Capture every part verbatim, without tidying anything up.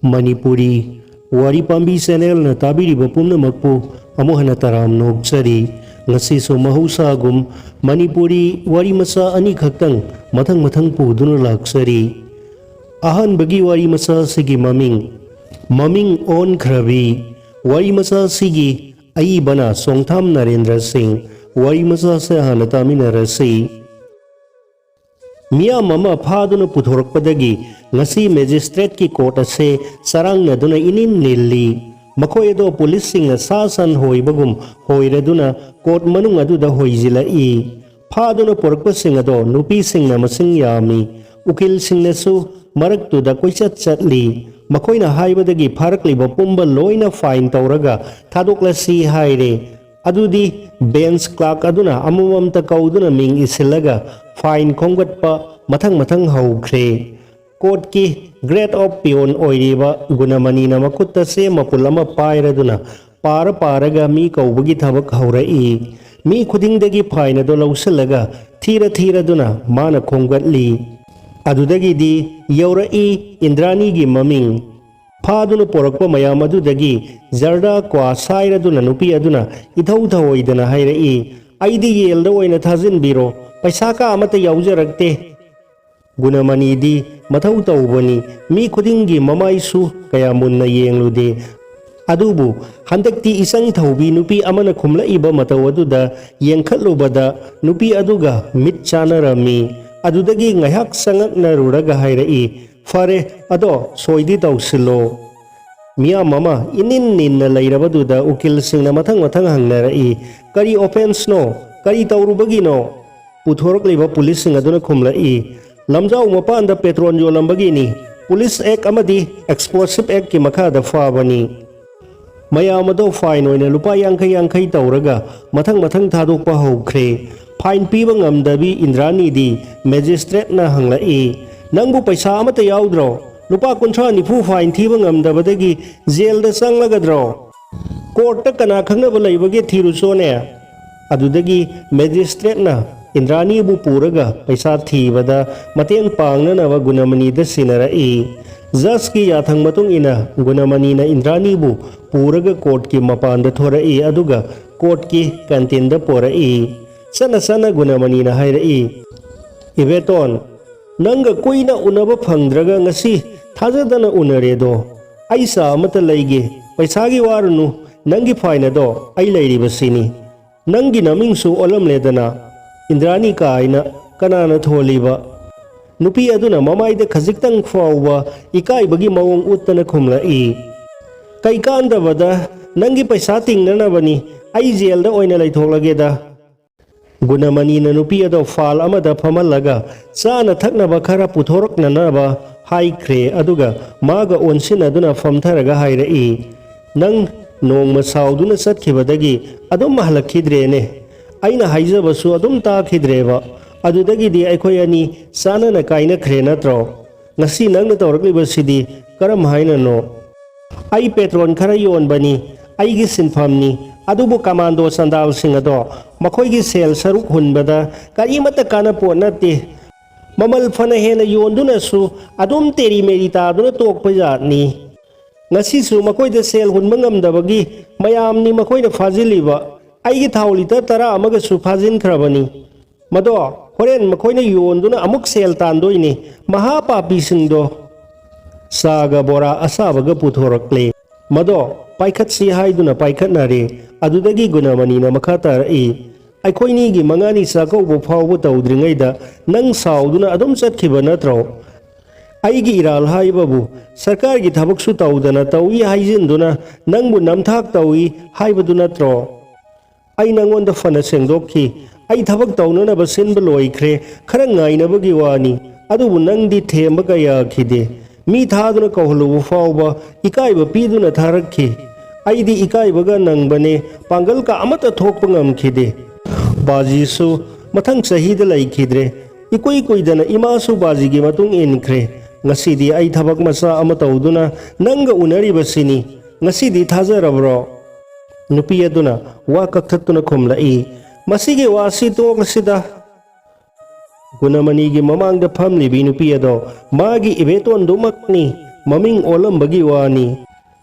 ꯃꯅꯤꯄꯨꯔꯤ ꯋꯥꯔꯤ ꯄꯥꯝꯕꯤ ꯆꯦꯅꯦꯜꯅ ꯇꯥꯕꯤꯔꯤꯕ ꯄꯨꯝꯅꯃꯛꯄꯨ ꯑꯃꯨꯛ ꯍꯟꯅ ꯇꯔꯥꯝꯅ ꯑꯣꯛꯆꯔꯤ꯫ ꯉꯁꯤꯁꯨ ꯃꯍꯧꯁꯥꯒꯨꯝ ꯃꯅꯤꯄꯨꯔꯤ ꯋꯥꯔꯤ ꯃꯆꯥ ꯑꯅꯤꯈꯛꯇꯪ ꯃꯊꯪ ꯃꯊꯪ ꯄꯨꯗꯨꯅ ꯂꯥꯛꯆꯔꯤ꯫ ꯑꯍꯥꯟꯕꯒꯤ ꯋꯥꯔꯤ ꯃꯆꯥ ꯑꯁꯤꯒꯤ ꯃꯃꯤꯡ, ꯃꯃꯤꯡ ꯑꯣꯟꯈ꯭ꯔꯕꯤ꯫ ꯋꯥꯔꯤ ꯃꯆꯥ ꯑꯁꯤꯒꯤ ꯑꯏꯕꯅ ꯁꯣꯡꯊꯥꯝ ꯅꯔꯦꯟꯗ꯭ꯔ ꯁꯤꯡ꯫ ꯋꯥꯔꯤ ꯃꯆꯥ ꯑꯁꯤ ꯍꯥꯟꯅ ꯇꯥꯃꯤꯟꯅꯔꯁꯤ꯫ ꯃꯤꯌꯥꯝ ꯑꯃ ꯐꯥꯗꯨꯅ ꯄꯨꯊꯣꯔꯛꯄꯗꯒꯤ ꯉꯁꯤ ꯃꯦꯖꯤꯁꯇ꯭ꯔꯦꯠꯀꯤ ꯀꯣꯔꯠ ꯑꯁꯦ ꯆꯔꯥꯡꯅꯗꯨꯅ ꯏꯅꯤꯟ ꯅꯤꯜꯂꯤ꯫ ꯃꯈꯣꯏ ꯑꯗꯣ ꯄꯨꯂꯤꯁꯁꯤꯡꯅ ꯁꯥ ꯁꯟ ꯍꯣꯏꯕꯒꯨꯝ ꯍꯣꯏꯔꯗꯨꯅ ꯀꯣꯔꯠ ꯃꯅꯨꯡ ꯑꯗꯨꯗ ꯍꯣꯏꯖꯤꯜꯂꯛꯏ꯫ ꯐꯥꯗꯨꯅ ꯄꯨꯔꯛꯄꯁꯤꯡ ꯑꯗꯣ ꯅꯨꯄꯤꯁꯤꯡꯅ ꯃꯁꯤꯡ ꯌꯥꯝꯃꯤ꯫ ꯎꯀꯤꯜꯁꯤꯡꯅꯁꯨ ꯃꯔꯛꯇꯨꯗ ꯀꯣꯏꯆꯠ ꯆꯠꯂꯤ꯫ ꯃꯈꯣꯏꯅ ꯍꯥꯏꯕꯗꯒꯤ ꯐꯥꯔꯛꯂꯤꯕ ꯄꯨꯝꯕ ꯂꯣꯏꯅ ꯐꯥꯏꯟ ꯇꯧꯔꯒ ꯊꯥꯗꯣꯛꯂꯁꯤ ꯍꯥꯏꯔꯦ꯫ ꯑꯗꯨꯗꯤ ꯕꯦꯟꯁ ꯀ꯭ꯂꯥꯔꯛ ꯑꯗꯨꯅ ꯑꯃꯃꯝꯇ ꯀꯧꯗꯨꯅ ꯃꯤꯡ ꯏꯁꯤꯜꯂꯒ ꯐꯥꯏꯟ ꯈꯣꯝꯒꯠꯄ ꯃꯊꯪ ꯃꯊꯪ ꯍꯧꯈ꯭ꯔꯦ꯫ ꯀꯣꯔꯠꯀꯤ ꯒ꯭ꯔꯦꯗ ꯑꯣꯐ ꯄꯤꯌꯣꯟ ꯑꯣꯏꯔꯤꯕ ꯒꯨꯅꯃꯅꯤꯅ ꯃꯈꯨꯠꯇ ꯆꯦ ꯃꯄꯨꯜ ꯑꯃ ꯄꯥꯏꯔꯗꯨꯅ ꯄꯥꯔ ꯄꯥꯔꯒ ꯃꯤ ꯀꯧꯕꯒꯤ ꯊꯕꯛ ꯍꯧꯔꯛꯏ꯫ ꯃꯤ ꯈꯨꯗꯤꯡꯗꯒꯤ ꯐꯥꯏꯟ ꯑꯗꯨ ꯂꯧꯁꯤꯜꯂꯒ ꯊꯤꯔ ꯊꯤꯔꯗꯨꯅ ꯃꯥꯅ ꯈꯣꯝꯒꯠꯂꯤ꯫ ꯑꯗꯨꯗꯒꯤꯗꯤ ꯌꯧꯔꯛꯏ ꯏꯟꯗ꯭ꯔꯥꯅꯤꯒꯤ ꯃꯃꯤꯡ꯫ ꯐꯥꯗꯨꯅ ꯄꯣꯔꯛꯄ ꯃꯌꯥꯝ ꯑꯗꯨꯗꯒꯤ ꯖꯔꯗꯥ ꯀ꯭ꯋꯥ ꯁꯥꯏꯔꯗꯨꯅ ꯅꯨꯄꯤ ꯑꯗꯨꯅ ꯏꯊꯧ ꯊꯧꯑꯣꯏꯗꯅ ꯍꯥꯏꯔꯛꯏ, "ꯑꯩꯗꯤ ꯌꯦꯜꯗ ꯑꯣꯏꯅ ꯊꯥꯖꯤꯟꯕꯤꯔꯣ, ꯄꯩꯁꯥ ꯀꯥ ꯑꯃꯠꯇ ꯌꯥꯎꯖꯔꯛꯇꯦ꯫" ꯒꯨꯅꯃꯅꯤꯗꯤ ꯃꯊꯧ ꯇꯧꯕꯅꯤ, ꯃꯤ ꯈꯨꯗꯤꯡꯒꯤ ꯃꯃꯥꯏꯁꯨ ꯀꯌꯥ ꯃꯨꯟꯅ ꯌꯦꯡꯂꯨꯗꯦ꯫ ꯑꯗꯨꯕꯨ ꯍꯟꯗꯛꯇꯤ ꯏꯆꯪ ꯊꯧꯕꯤ ꯅꯨꯄꯤ ꯑꯃꯅ ꯈꯨꯝꯂꯛꯏꯕ ꯃꯇꯧ ꯑꯗꯨꯗ ꯌꯦꯡꯈꯠꯂꯨꯕꯗ ꯅꯨꯄꯤ ꯑꯗꯨꯒ ꯃꯤꯠ ꯆꯥꯅꯔꯝꯃꯤ꯫ ꯑꯗꯨꯗꯒꯤ ꯉꯥꯏꯍꯥꯛ ꯆꯉꯛꯅꯔꯨꯔꯒ ꯍꯥꯏꯔꯛꯏ, "ꯐꯔꯦ, ꯑꯗꯣ ꯁꯣꯏꯗꯤ ꯇꯧꯁꯤꯜꯂꯣ꯫" ꯃꯤꯌꯥꯝ ꯑꯃ ꯏꯅꯤꯟ ꯅꯤꯟꯅ ꯂꯩꯔꯕꯗꯨꯗ ꯎꯀꯤꯜꯁꯤꯡꯅ ꯃꯊꯪ ꯃꯊꯪ ꯍꯪꯅꯔꯛꯏ, "ꯀꯔꯤ ꯑꯣꯐꯦꯟꯁꯅꯣ? ꯀꯔꯤ ꯇꯧꯔꯨꯕꯒꯤꯅꯣ?" ꯄꯨꯊꯣꯔꯛꯂꯤꯕ ꯄꯨꯂꯤꯁꯁꯤꯡ ꯑꯗꯨꯅ ꯈꯨꯝꯂꯛꯏ, "ꯂꯝꯖꯥꯎ ꯃꯄꯥꯟꯗ ꯄꯦꯇ꯭ꯔꯣꯜ ꯌꯣꯜꯂꯝꯕꯒꯤꯅꯤ꯫ ꯄꯨꯂꯤꯁ ꯑꯦꯛ ꯑꯃꯗꯤ ꯑꯦꯛꯁꯄ꯭ꯂꯣꯁꯤꯞ ꯑꯦꯛꯀꯤ ꯃꯈꯥꯗ ꯐꯥꯕꯅꯤ꯫" ꯃꯌꯥꯝ ꯑꯗꯣ ꯐꯥꯏꯟ ꯑꯣꯏꯅ ꯂꯨꯄꯥ ꯌꯥꯡꯈꯩ ꯌꯥꯡꯈꯩ ꯇꯧꯔꯒ ꯃꯊꯪ ꯃꯊꯪ ꯊꯥꯗꯣꯛꯄ ꯍꯧꯈ꯭ꯔꯦ꯫ ꯐꯥꯏꯟ ꯄꯤꯕ ꯉꯝꯗꯕꯤ ꯏꯟꯗ꯭ꯔꯥꯅꯤꯗꯤ ꯃꯦꯖꯤꯁꯇ꯭ꯔꯦꯠꯅ ꯍꯪꯂꯛꯏ, "ꯅꯪꯕꯨ ꯄꯩꯁꯥ ꯑꯃꯠꯇ ꯌꯥꯎꯗ꯭ꯔꯣ? ꯂꯨꯄꯥ ꯀꯨꯟꯊ꯭ꯔꯥ ꯅꯤꯐꯨ ꯐꯥꯏꯟ ꯊꯤꯕ ꯉꯝꯗꯕꯗꯒꯤ ꯖꯦꯜꯗ ꯆꯪꯂꯒꯗ꯭ꯔꯣ? ꯀꯣꯔꯠꯇ ꯀꯅꯥ ꯈꯪꯅꯕ ꯂꯩꯕꯒꯦ ꯊꯤꯔꯨꯆꯣꯅꯦ?" ꯑꯗꯨꯗꯒꯤ ꯃꯦꯖꯤꯁꯇ꯭ꯔꯦꯠꯅ ꯏꯟꯗ꯭ꯔꯥꯅꯤꯕꯨ ꯄꯨꯔꯒ ꯄꯩꯁꯥ ꯊꯤꯕꯗ ꯃꯇꯦꯡ ꯄꯥꯡꯅꯅꯕ ꯒꯨꯅꯃꯅꯤꯗ ꯁꯤꯟꯅꯔꯛꯏ꯫ ꯖꯁꯀꯤ ꯌꯥꯊꯪ ꯃꯇꯨꯡ ꯏꯟꯅ ꯒꯨꯅꯃꯅꯤꯅ ꯏꯟꯗ꯭ꯔꯥꯅꯤꯕꯨ ꯄꯨꯔꯒ ꯀꯣꯔꯠꯀꯤ ꯃꯄꯥꯟꯗ ꯊꯣꯔꯛꯏ, ꯑꯗꯨꯒ ꯀꯣꯔꯠꯀꯤ ꯀꯦꯟꯇꯤꯟꯗ ꯄꯣꯔꯛꯏ꯫ ꯆꯠꯅ ꯆꯠꯅ ꯒꯨꯅꯃꯅꯤꯅ ꯍꯥꯏꯔꯛꯏ, "ꯏꯕꯦꯇꯣꯟ, ꯅꯪꯒ ꯀꯨꯏꯅ ꯎꯅꯕ ꯐꯪꯗ꯭ꯔꯒ ꯉꯁꯤ ꯊꯥꯖꯗꯅ ꯎꯅꯔꯦꯗꯣ꯫ ꯑꯩ ꯆꯥ ꯑꯃꯠꯇ ꯂꯩꯒꯦ, ꯄꯩꯁꯥꯒꯤ ꯋꯥꯔꯨꯅꯨ, ꯅꯪꯒꯤ ꯐꯥꯏꯟ ꯑꯗꯣ ꯑꯩ ꯂꯩꯔꯤꯕꯁꯤꯅꯤ꯫ ꯅꯪꯒꯤ ꯅꯃꯤꯡꯁꯨ ꯑꯣꯜꯂꯝꯂꯦꯗꯅ, ꯏꯟꯗ꯭ꯔꯥꯅꯤ ꯀꯥꯏꯅ ꯀꯅꯥꯅ ꯊꯣꯜꯂꯤꯕ?" ꯅꯨꯄꯤ ꯑꯗꯨꯅ ꯃꯃꯥꯏꯗ ꯈꯖꯤꯛꯇꯪ ꯐꯥꯎꯕ ꯏꯀꯥꯏꯕꯒꯤ ꯃꯑꯣꯡ ꯎꯠꯇꯅ ꯈꯨꯝꯂꯛꯏ, "ꯀꯩꯀꯥꯟꯗꯕꯗ, ꯅꯪꯒꯤ ꯄꯩꯁꯥ ꯇꯤꯡꯅꯅꯕꯅꯤ, ꯑꯩ ꯖꯦꯜꯗ ꯑꯣꯏꯅ ꯂꯩꯊꯣꯛꯂꯒꯦꯗ"꯫ ꯒꯨꯅꯃꯅꯤꯅ ꯅꯨꯄꯤ ꯑꯗꯣ ꯐꯥꯜ ꯑꯃꯗ ꯐꯝꯍꯜꯂꯒ ꯆꯥꯅ ꯊꯛꯅꯕ ꯈꯔ ꯄꯨꯊꯣꯔꯛꯅꯅꯕ ꯍꯥꯏꯈ꯭ꯔꯦ, ꯑꯗꯨꯒ ꯃꯥꯒ ꯑꯣꯟꯁꯤꯟꯅꯗꯨꯅ ꯐꯝꯊꯔꯒ ꯍꯥꯏꯔꯛꯏ, "ꯅꯪ ꯅꯣꯡꯃ ꯁꯥꯎꯗꯨꯅ ꯆꯠꯈꯤꯕꯗꯒꯤ ꯑꯗꯨꯝ ꯍꯜꯂꯛꯈꯤꯗ꯭ꯔꯦꯅꯦ꯫ ꯑꯩꯅ ꯍꯥꯏꯖꯕꯁꯨ ꯑꯗꯨꯝ ꯇꯥꯈꯤꯗ꯭ꯔꯦꯕ꯫ ꯑꯗꯨꯗꯒꯤꯗꯤ ꯑꯩꯈꯣꯏ ꯑꯅꯤ ꯆꯥꯅꯅ ꯀꯥꯏꯅꯈ꯭ꯔꯦ ꯅꯠꯇ꯭ꯔꯣ? ꯉꯁꯤ ꯅꯪꯅ ꯇꯧꯔꯛꯂꯤꯕꯁꯤꯗꯤ ꯀꯔꯝ ꯍꯥꯏꯅꯅꯣ?" "ꯑꯩ ꯄꯦꯇ꯭ꯔꯣꯟ ꯈꯔ ꯌꯣꯟꯕꯅꯤ, ꯑꯩꯒꯤ ꯁꯤꯟꯐꯝꯅꯤ꯫ ꯑꯗꯨꯕꯨ ꯀꯃꯥꯟꯗꯣ ꯆꯟꯗꯥꯜꯁꯤꯡ ꯑꯗꯣ ꯃꯈꯣꯏꯒꯤ ꯁꯦꯜ ꯁꯔꯨꯛ ꯍꯨꯟꯕꯗ ꯀꯔꯤꯃꯠꯇ ꯀꯥꯟꯅꯄꯣꯠ ꯅꯠꯇꯦ꯫ ꯃꯃꯜ ꯐꯅ ꯍꯦꯟꯅ ꯌꯣꯟꯗꯨꯅꯁꯨ ꯑꯗꯨꯝ ꯇꯦꯔꯤ ꯃꯦꯔꯤ ꯇꯥꯗꯨꯅ ꯇꯣꯛꯄ ꯖꯥꯠꯅꯤ꯫ ꯉꯁꯤꯁꯨ ꯃꯈꯣꯏꯗ ꯁꯦꯜ ꯍꯨꯟꯕ ꯉꯝꯗꯕꯒꯤ ꯃꯌꯥꯝꯅꯤ ꯃꯈꯣꯏꯅ ꯐꯥꯖꯤꯜꯂꯤꯕ꯫ ꯑꯩꯒꯤ ꯊꯥꯎ ꯂꯤꯇꯔ ꯇꯔꯥ ꯑꯃꯒꯁꯨ ꯐꯥꯖꯤꯟꯈ꯭ꯔꯕꯅꯤ꯫ ꯃꯗꯣ ꯍꯣꯔꯦꯟ ꯃꯈꯣꯏꯅ ꯌꯣꯟꯗꯨꯅ ꯑꯃꯨꯛ ꯁꯦꯜ ꯇꯥꯟꯗꯣꯏꯅꯤ, ꯃꯍꯥ ꯄꯥꯄꯤꯁꯤꯡꯗꯣ"꯫ ꯆꯥꯒ ꯕꯣꯔꯥ ꯑꯁꯥꯕꯒ ꯄꯨꯊꯣꯔꯛꯂꯦ꯫ ꯃꯗꯣ ꯄꯥꯏꯈꯠꯁꯤ ꯍꯥꯏꯗꯨꯅ ꯄꯥꯏꯈꯠꯅꯔꯦ꯫ ꯑꯗꯨꯗꯒꯤ ꯒꯨꯅꯃꯅꯤꯅ ꯃꯈꯥ ꯇꯥꯔꯛꯏ, "ꯑꯩꯈꯣꯏꯅꯤꯒꯤ ꯃꯉꯥꯅꯤ ꯆꯥꯛꯀꯧꯕ ꯐꯥꯎꯕ ꯇꯧꯗ꯭ꯔꯤꯉꯩꯗ ꯅꯪ ꯁꯥꯎꯗꯨꯅ ꯑꯗꯨꯝ ꯆꯠꯈꯤꯕ ꯅꯠꯇ꯭ꯔꯣ? ꯑꯩꯒꯤ ꯏꯔꯥꯜ ꯍꯥꯏꯕꯕꯨ ꯁꯔꯀꯥꯔꯒꯤ ꯊꯕꯛꯁꯨ ꯇꯧꯗꯅ ꯇꯧꯏ ꯍꯥꯏꯖꯤꯟꯗꯨꯅ ꯅꯪꯕꯨ ꯅꯝꯊꯥꯛ ꯇꯧꯏ ꯍꯥꯏꯕꯗꯨ ꯅꯠꯇ꯭ꯔꯣ? ꯑꯩ ꯅꯪꯉꯣꯟꯗ ꯐꯅ ꯁꯦꯡꯗꯣꯛꯈꯤ꯫ ꯑꯩ ꯊꯕꯛ ꯇꯧꯅꯅꯕ ꯁꯤꯟꯕ ꯂꯣꯏꯈ꯭ꯔꯦ꯫ ꯈꯔ ꯉꯥꯏꯅꯕꯒꯤ ꯋꯥꯅꯤ꯫ ꯑꯗꯨꯕꯨ ꯅꯪꯗꯤ ꯊꯦꯝꯕ ꯀꯌꯥꯈꯤꯗꯦ꯫ ꯃꯤ ꯊꯥꯗꯨꯅ ꯀꯧꯍꯜꯂꯨꯕ ꯐꯥꯎꯕ ꯏꯀꯥꯏꯕ ꯄꯤꯗꯨꯅ ꯊꯥꯔꯛꯈꯤ꯫ ꯑꯩꯗꯤ ꯏꯀꯥꯏꯕꯒ ꯅꯪꯕꯅꯦ, ꯄꯥꯡꯒꯜꯒ ꯑꯃꯠꯇ ꯊꯣꯛꯄ ꯉꯝꯈꯤꯗꯦ꯫ ꯕꯥꯖꯤꯁꯨ ꯃꯊꯪ ꯆꯍꯤꯗ ꯂꯩꯈꯤꯗ꯭ꯔꯦ꯫ ꯏꯀꯨꯏ ꯀꯨꯏꯗꯅ ꯏꯃꯥꯁꯨ ꯕꯥꯖꯤꯒꯤ ꯃꯇꯨꯡ ꯏꯟꯈ꯭ꯔꯦ꯫ ꯉꯁꯤꯗꯤ ꯑꯩ ꯊꯕꯛ ꯃꯆꯥ ꯑꯃ ꯇꯧꯗꯨꯅ ꯅꯪꯒ ꯎꯅꯔꯤꯕꯁꯤꯅꯤ꯫ ꯉꯁꯤꯗꯤ ꯊꯥꯖꯔꯕ꯭ꯔꯣ?" ꯅꯨꯄꯤ ꯑꯗꯨꯅ ꯋꯥ ꯀꯛꯊꯠꯇꯨꯅ ꯈꯨꯝꯂꯛꯏ, "ꯃꯁꯤꯒꯤ ꯋꯥꯁꯤ ꯇꯣꯛꯂꯁꯤꯗ꯫ ꯒꯨꯅꯃꯅꯤꯒꯤ ꯃꯃꯥꯡꯗ ꯐꯝꯂꯤꯕꯤ ꯅꯨꯄꯤ ꯑꯗꯣ ꯃꯥꯒꯤ ꯏꯕꯦꯇꯣꯟꯗꯨꯃꯛꯅꯤ꯫ ꯃꯃꯤꯡ ꯑꯣꯜꯂꯝꯕꯒꯤ ꯋꯥꯅꯤ꯫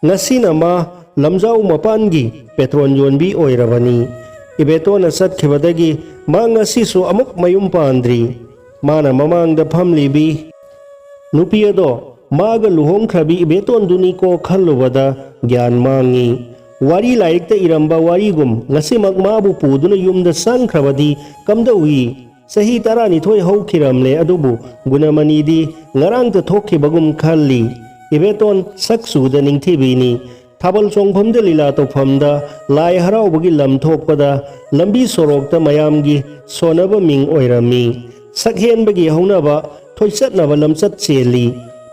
ꯉꯁꯤꯅ ꯃꯥ ꯂꯝꯖꯥꯎ ꯃꯄꯥꯟꯒꯤ ꯄꯦꯇ꯭ꯔꯣꯟ ꯌꯣꯟꯕꯤ ꯑꯣꯏꯔꯕꯅꯤ꯫ ꯏꯕꯦꯇꯣꯟꯅ ꯆꯠꯈꯤꯕꯗꯒꯤ ꯃꯥ ꯉꯁꯤꯁꯨ ꯑꯃꯨꯛ ꯃꯌꯨꯝ ꯄꯥꯟꯗ꯭ꯔꯤ꯫ ꯃꯥꯅ ꯃꯃꯥꯡꯗ ꯐꯝꯂꯤꯕꯤ ꯅꯨꯄꯤ ꯑꯗꯣ ꯃꯥꯒ ꯂꯨꯍꯣꯡꯈ꯭ꯔꯕꯤ ꯏꯕꯦꯇꯣꯟꯗꯨꯅꯤꯀꯣ ꯈꯜꯂꯨꯕꯗ ꯒ꯭ꯌꯥꯟ ꯃꯥꯡꯉꯤ꯫ ꯋꯥꯔꯤ ꯂꯥꯏꯔꯤꯛꯇ ꯏꯔꯝꯕ ꯋꯥꯔꯤꯒꯨꯝ ꯉꯁꯤꯃꯛ ꯃꯥꯕꯨ ꯄꯨꯗꯨꯅ ꯌꯨꯝꯗ ꯆꯪꯈ꯭ꯔꯕꯗꯤ ꯀꯝꯗꯧꯏ? ꯆꯍꯤ ꯇꯔꯥꯅꯤꯊꯣꯏ ꯍꯧꯈꯤꯔꯝꯂꯦ, ꯑꯗꯨꯕꯨ ꯒꯨꯅꯃꯅꯤꯗꯤ ꯉꯔꯥꯡꯇ ꯊꯣꯛꯈꯤꯕꯒꯨꯝ ꯈꯜꯂꯤ꯫ ꯏꯕꯦꯇꯣꯟ ꯁꯛ ꯆꯨꯗ ꯅꯤꯡꯊꯤꯕꯤꯅꯤ꯫ ꯊꯥꯕꯜ ꯆꯣꯡꯐꯝꯗ ꯂꯤꯂꯥ ꯇꯧꯐꯝꯗ ꯂꯥꯏ ꯍꯔꯥꯎꯕꯒꯤ ꯂꯝ ꯊꯣꯛꯄꯗ ꯂꯝꯕꯤ ꯁꯣꯔꯣꯛꯇ ꯃꯌꯥꯝꯒꯤ ꯁꯣꯟꯅꯕ ꯃꯤꯡ ꯑꯣꯏꯔꯝꯃꯤ꯫ ꯁꯛꯍꯦꯟꯕꯒꯤ ꯍꯧꯅꯕ ꯊꯣꯏꯆꯠꯅꯕ ꯂꯝꯆꯠ ꯆꯦꯜꯂꯤ꯫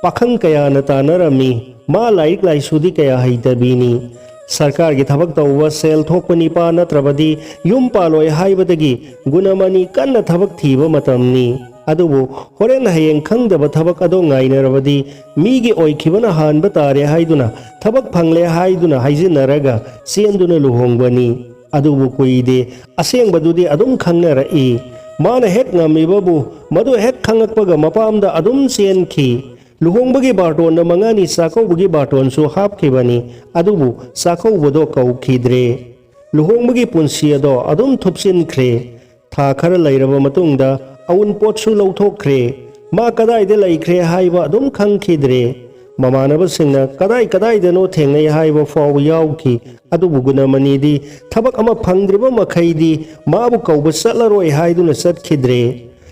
ꯄꯥꯈꯪ ꯀꯌꯥꯅ ꯇꯥꯟꯅꯔꯝꯃꯤ꯫ ꯃꯥ ꯂꯥꯏꯔꯤꯛ ꯂꯥꯏꯁꯨꯗꯤ ꯀꯌꯥ ꯍꯩꯇꯕꯤꯅꯤ꯫ ꯁꯔꯀꯥꯔꯒꯤ ꯊꯕꯛ ꯇꯧꯕ, ꯁꯦꯜ ꯊꯣꯛꯄ ꯅꯤꯄꯥ ꯅꯠꯇ꯭ꯔꯕꯗꯤ ꯌꯨꯝ ꯄꯥꯜꯂꯣꯏ ꯍꯥꯏꯕꯗꯒꯤ ꯒꯨꯅꯃꯅꯤ ꯀꯟꯅ ꯊꯕꯛ ꯊꯤꯕ ꯃꯇꯝꯅꯤ꯫ ꯑꯗꯨꯕꯨ ꯍꯣꯔꯦꯟ ꯍꯌꯦꯡ ꯈꯪꯗꯕ ꯊꯕꯛ ꯑꯗꯣ ꯉꯥꯏꯅꯔꯕꯗꯤ ꯃꯤꯒꯤ ꯑꯣꯏꯈꯤꯕꯅ ꯍꯥꯟꯕ ꯇꯥꯔꯦ ꯍꯥꯏꯗꯨꯅ ꯊꯕꯛ ꯐꯪꯂꯦ ꯍꯥꯏꯗꯨꯅ ꯍꯥꯏꯖꯤꯟꯅꯔꯒ ꯆꯦꯟꯗꯨꯅ ꯂꯨꯍꯣꯡꯕꯅꯤ꯫ ꯑꯗꯨꯕꯨ ꯀꯨꯏꯗꯦ, ꯑꯁꯦꯡꯕꯗꯨꯗꯤ ꯑꯗꯨꯝ ꯈꯪꯅꯔꯛꯏ꯫ ꯃꯥꯅ ꯍꯦꯛ ꯉꯝꯃꯤꯕꯕꯨ ꯃꯗꯨ ꯍꯦꯛ ꯈꯪꯉꯛꯄꯒ ꯃꯄꯥꯝꯗ ꯑꯗꯨꯝ ꯆꯦꯟꯈꯤ꯫ ꯂꯨꯍꯣꯡꯕꯒꯤ ꯕꯥꯔꯇꯣꯟꯅ ꯃꯉꯥꯅꯤ ꯆꯥꯛꯀꯧꯕꯒꯤ ꯕꯥꯔꯇꯣꯟꯁꯨ ꯍꯥꯞꯈꯤꯕꯅꯤ, ꯑꯗꯨꯕꯨ ꯆꯥꯛꯀꯧꯕꯗꯣ ꯀꯧꯈꯤꯗ꯭ꯔꯦ꯫ ꯂꯨꯍꯣꯡꯕꯒꯤ ꯄꯨꯟꯁꯤ ꯑꯗꯣ ꯑꯗꯨꯝ ꯊꯨꯞꯆꯤꯟꯈ꯭ꯔꯦ꯫ ꯊꯥ ꯈꯔ ꯂꯩꯔꯕ ꯃꯇꯨꯡꯗ ꯑꯎꯟꯄꯣꯠꯁꯨ ꯂꯧꯊꯣꯛꯈ꯭ꯔꯦ꯫ ꯃꯥ ꯀꯗꯥꯏꯗ ꯂꯩꯈ꯭ꯔꯦ ꯍꯥꯏꯕ ꯑꯗꯨꯝ ꯈꯪꯈꯤꯗ꯭ꯔꯦ꯫ ꯃꯃꯥꯟꯅꯕꯁꯤꯡꯅ ꯀꯗꯥꯏ ꯀꯗꯥꯏꯗꯅꯣ ꯊꯦꯡꯅꯩ ꯍꯥꯏꯕ ꯐꯥꯎꯕ ꯌꯥꯎꯈꯤ꯫ ꯑꯗꯨꯕꯨ ꯒꯨꯅꯃꯅꯤꯗꯤ ꯊꯕꯛ ꯑꯃ ꯐꯪꯗ꯭ꯔꯤꯕ ꯃꯈꯩꯗꯤ ꯃꯥꯕꯨ ꯀꯧꯕ ꯆꯠꯂꯔꯣꯏ ꯍꯥꯏꯗꯨꯅ ꯆꯠꯈꯤꯗ꯭ꯔꯦ꯫